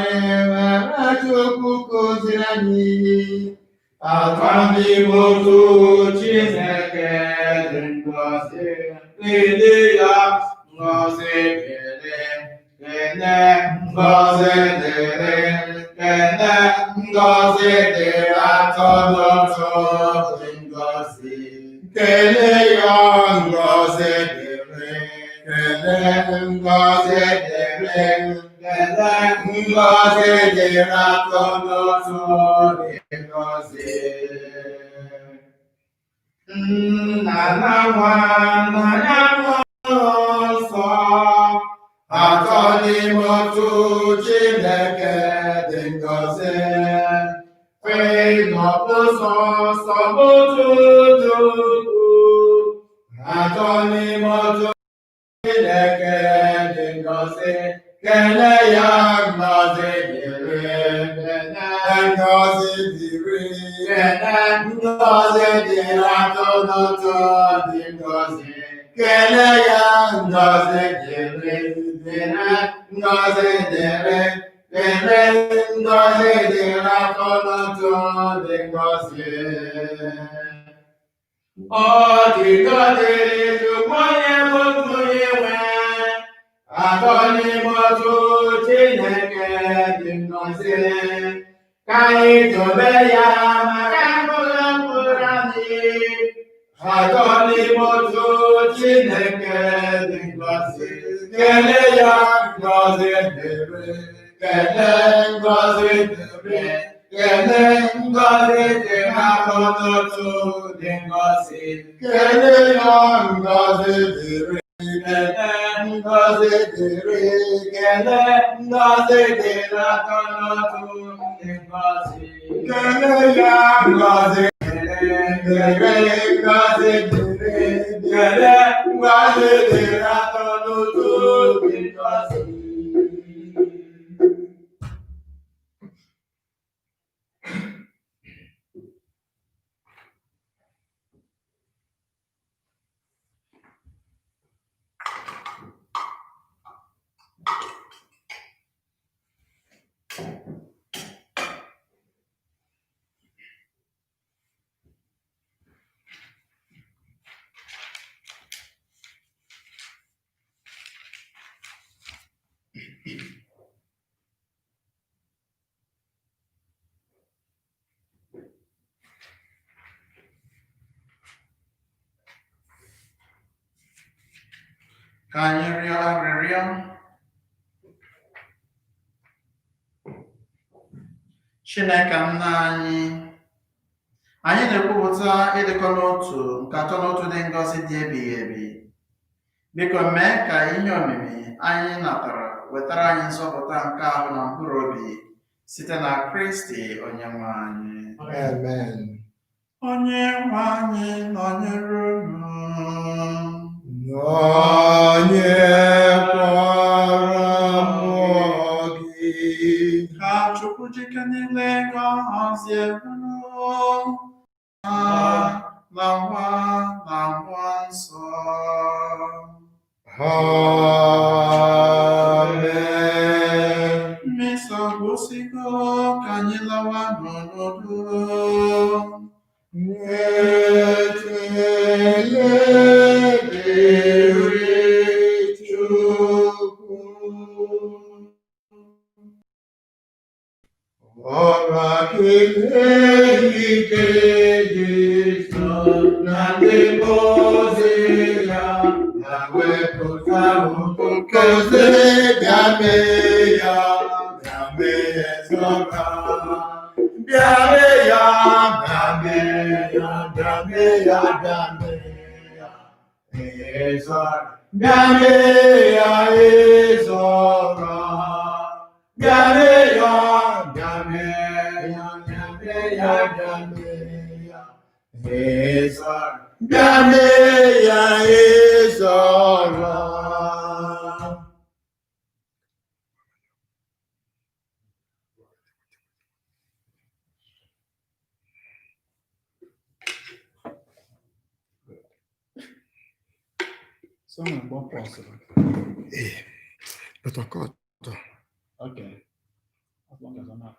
mara Chukwu kụziri anyị. Atọ n'ime otu Chineke dị ngọzi. Kelee ya, ngọzi dịrị, kene ngọzi dịrị, kene ngọzi dịrị atọ n'otu dị ngọzi. Kelee ya ngọzi dịrị, kelee ngọzi. Ngọzi dịrị, kele ngọzi dịrị atọ n'otu dị ngọzi. Nna na nwa na ya mmụọ nsọ, atọ n'ime otu Chineke dị ngọzi. Kwe n'ọbụ sọ otu Chukwu, atọ n'ime otu Chineke dị ngọzi. Kele ya ngọzi dịrị, kele ngọzi dịrị, kele ngọzi dịrị atọ n'otu dị ngọzi. Kele ya ngọzi dịrị, dịrị ngọzi dịrị, dịrị ngọzi dịrị atọ n'otu dị ngọzi. Ọdịdọ dịrị Chukwu onye bụ otu onye nwe, atọ n'ime otu Chineke dị ngọzi. Ka anyị tobe ya maka mkpụrụ mkpụrụ anyị. Atọ n'ime otu Chineke dị ngọzi. Kele ya ngọzi dịrị, kele ngọzi dịrị, kele ngọzi dịrị atọ n'otu dị ngọzi. Kele ya ngọzi dịrị, kele ngọzi dịrị, kele ngọzi dịrị atọ n'otu dị ngọzi. Kele ya ngọzi dịrị, ngọzi dịrị, kele ngọzi dịrị atọ n'otu dị ngọzi. Ka anyị rịọ arịrịọ. Chineke nna anyị, anyị na-ekwupụta ịdịkọ n'otu nke atọ n'otu dị ngọzi dị ebighị ebi. Biko mee ka ihe omimi anyị natara wetara anyị nzọpụta nke ahụ na mkpụrụ obi site na Kristi Onyenwe anyị. Amen. Onye nwe anyị nọnyere unu. Nọnyekwara mmụọ gị. Ka Chukwu jike niile gọzie unu, na Nwa na Mmụọ Nsọ. Amen. Mmisa gwụsịgo ka anyị lawa n'udo. Ekele dịrị Chukwu. Ọra kelee ike dị nsọ na ndị mmụọ ozi ya na-wepụta nkozi bịa mee ya, bịa mee ya zọra. Bịa mee ya, bịa mee ya, bịa mee ya, bịa mee ya, ịzọra. Bịa mee ya ịzọra. Bịa mee ya, bịa mee ya, bịa mee ya, bịa mee ya, ịzọra. Bịa mee ya ịzọra. Someone gbọ́ pause. But I got Okay. As long as I'm not.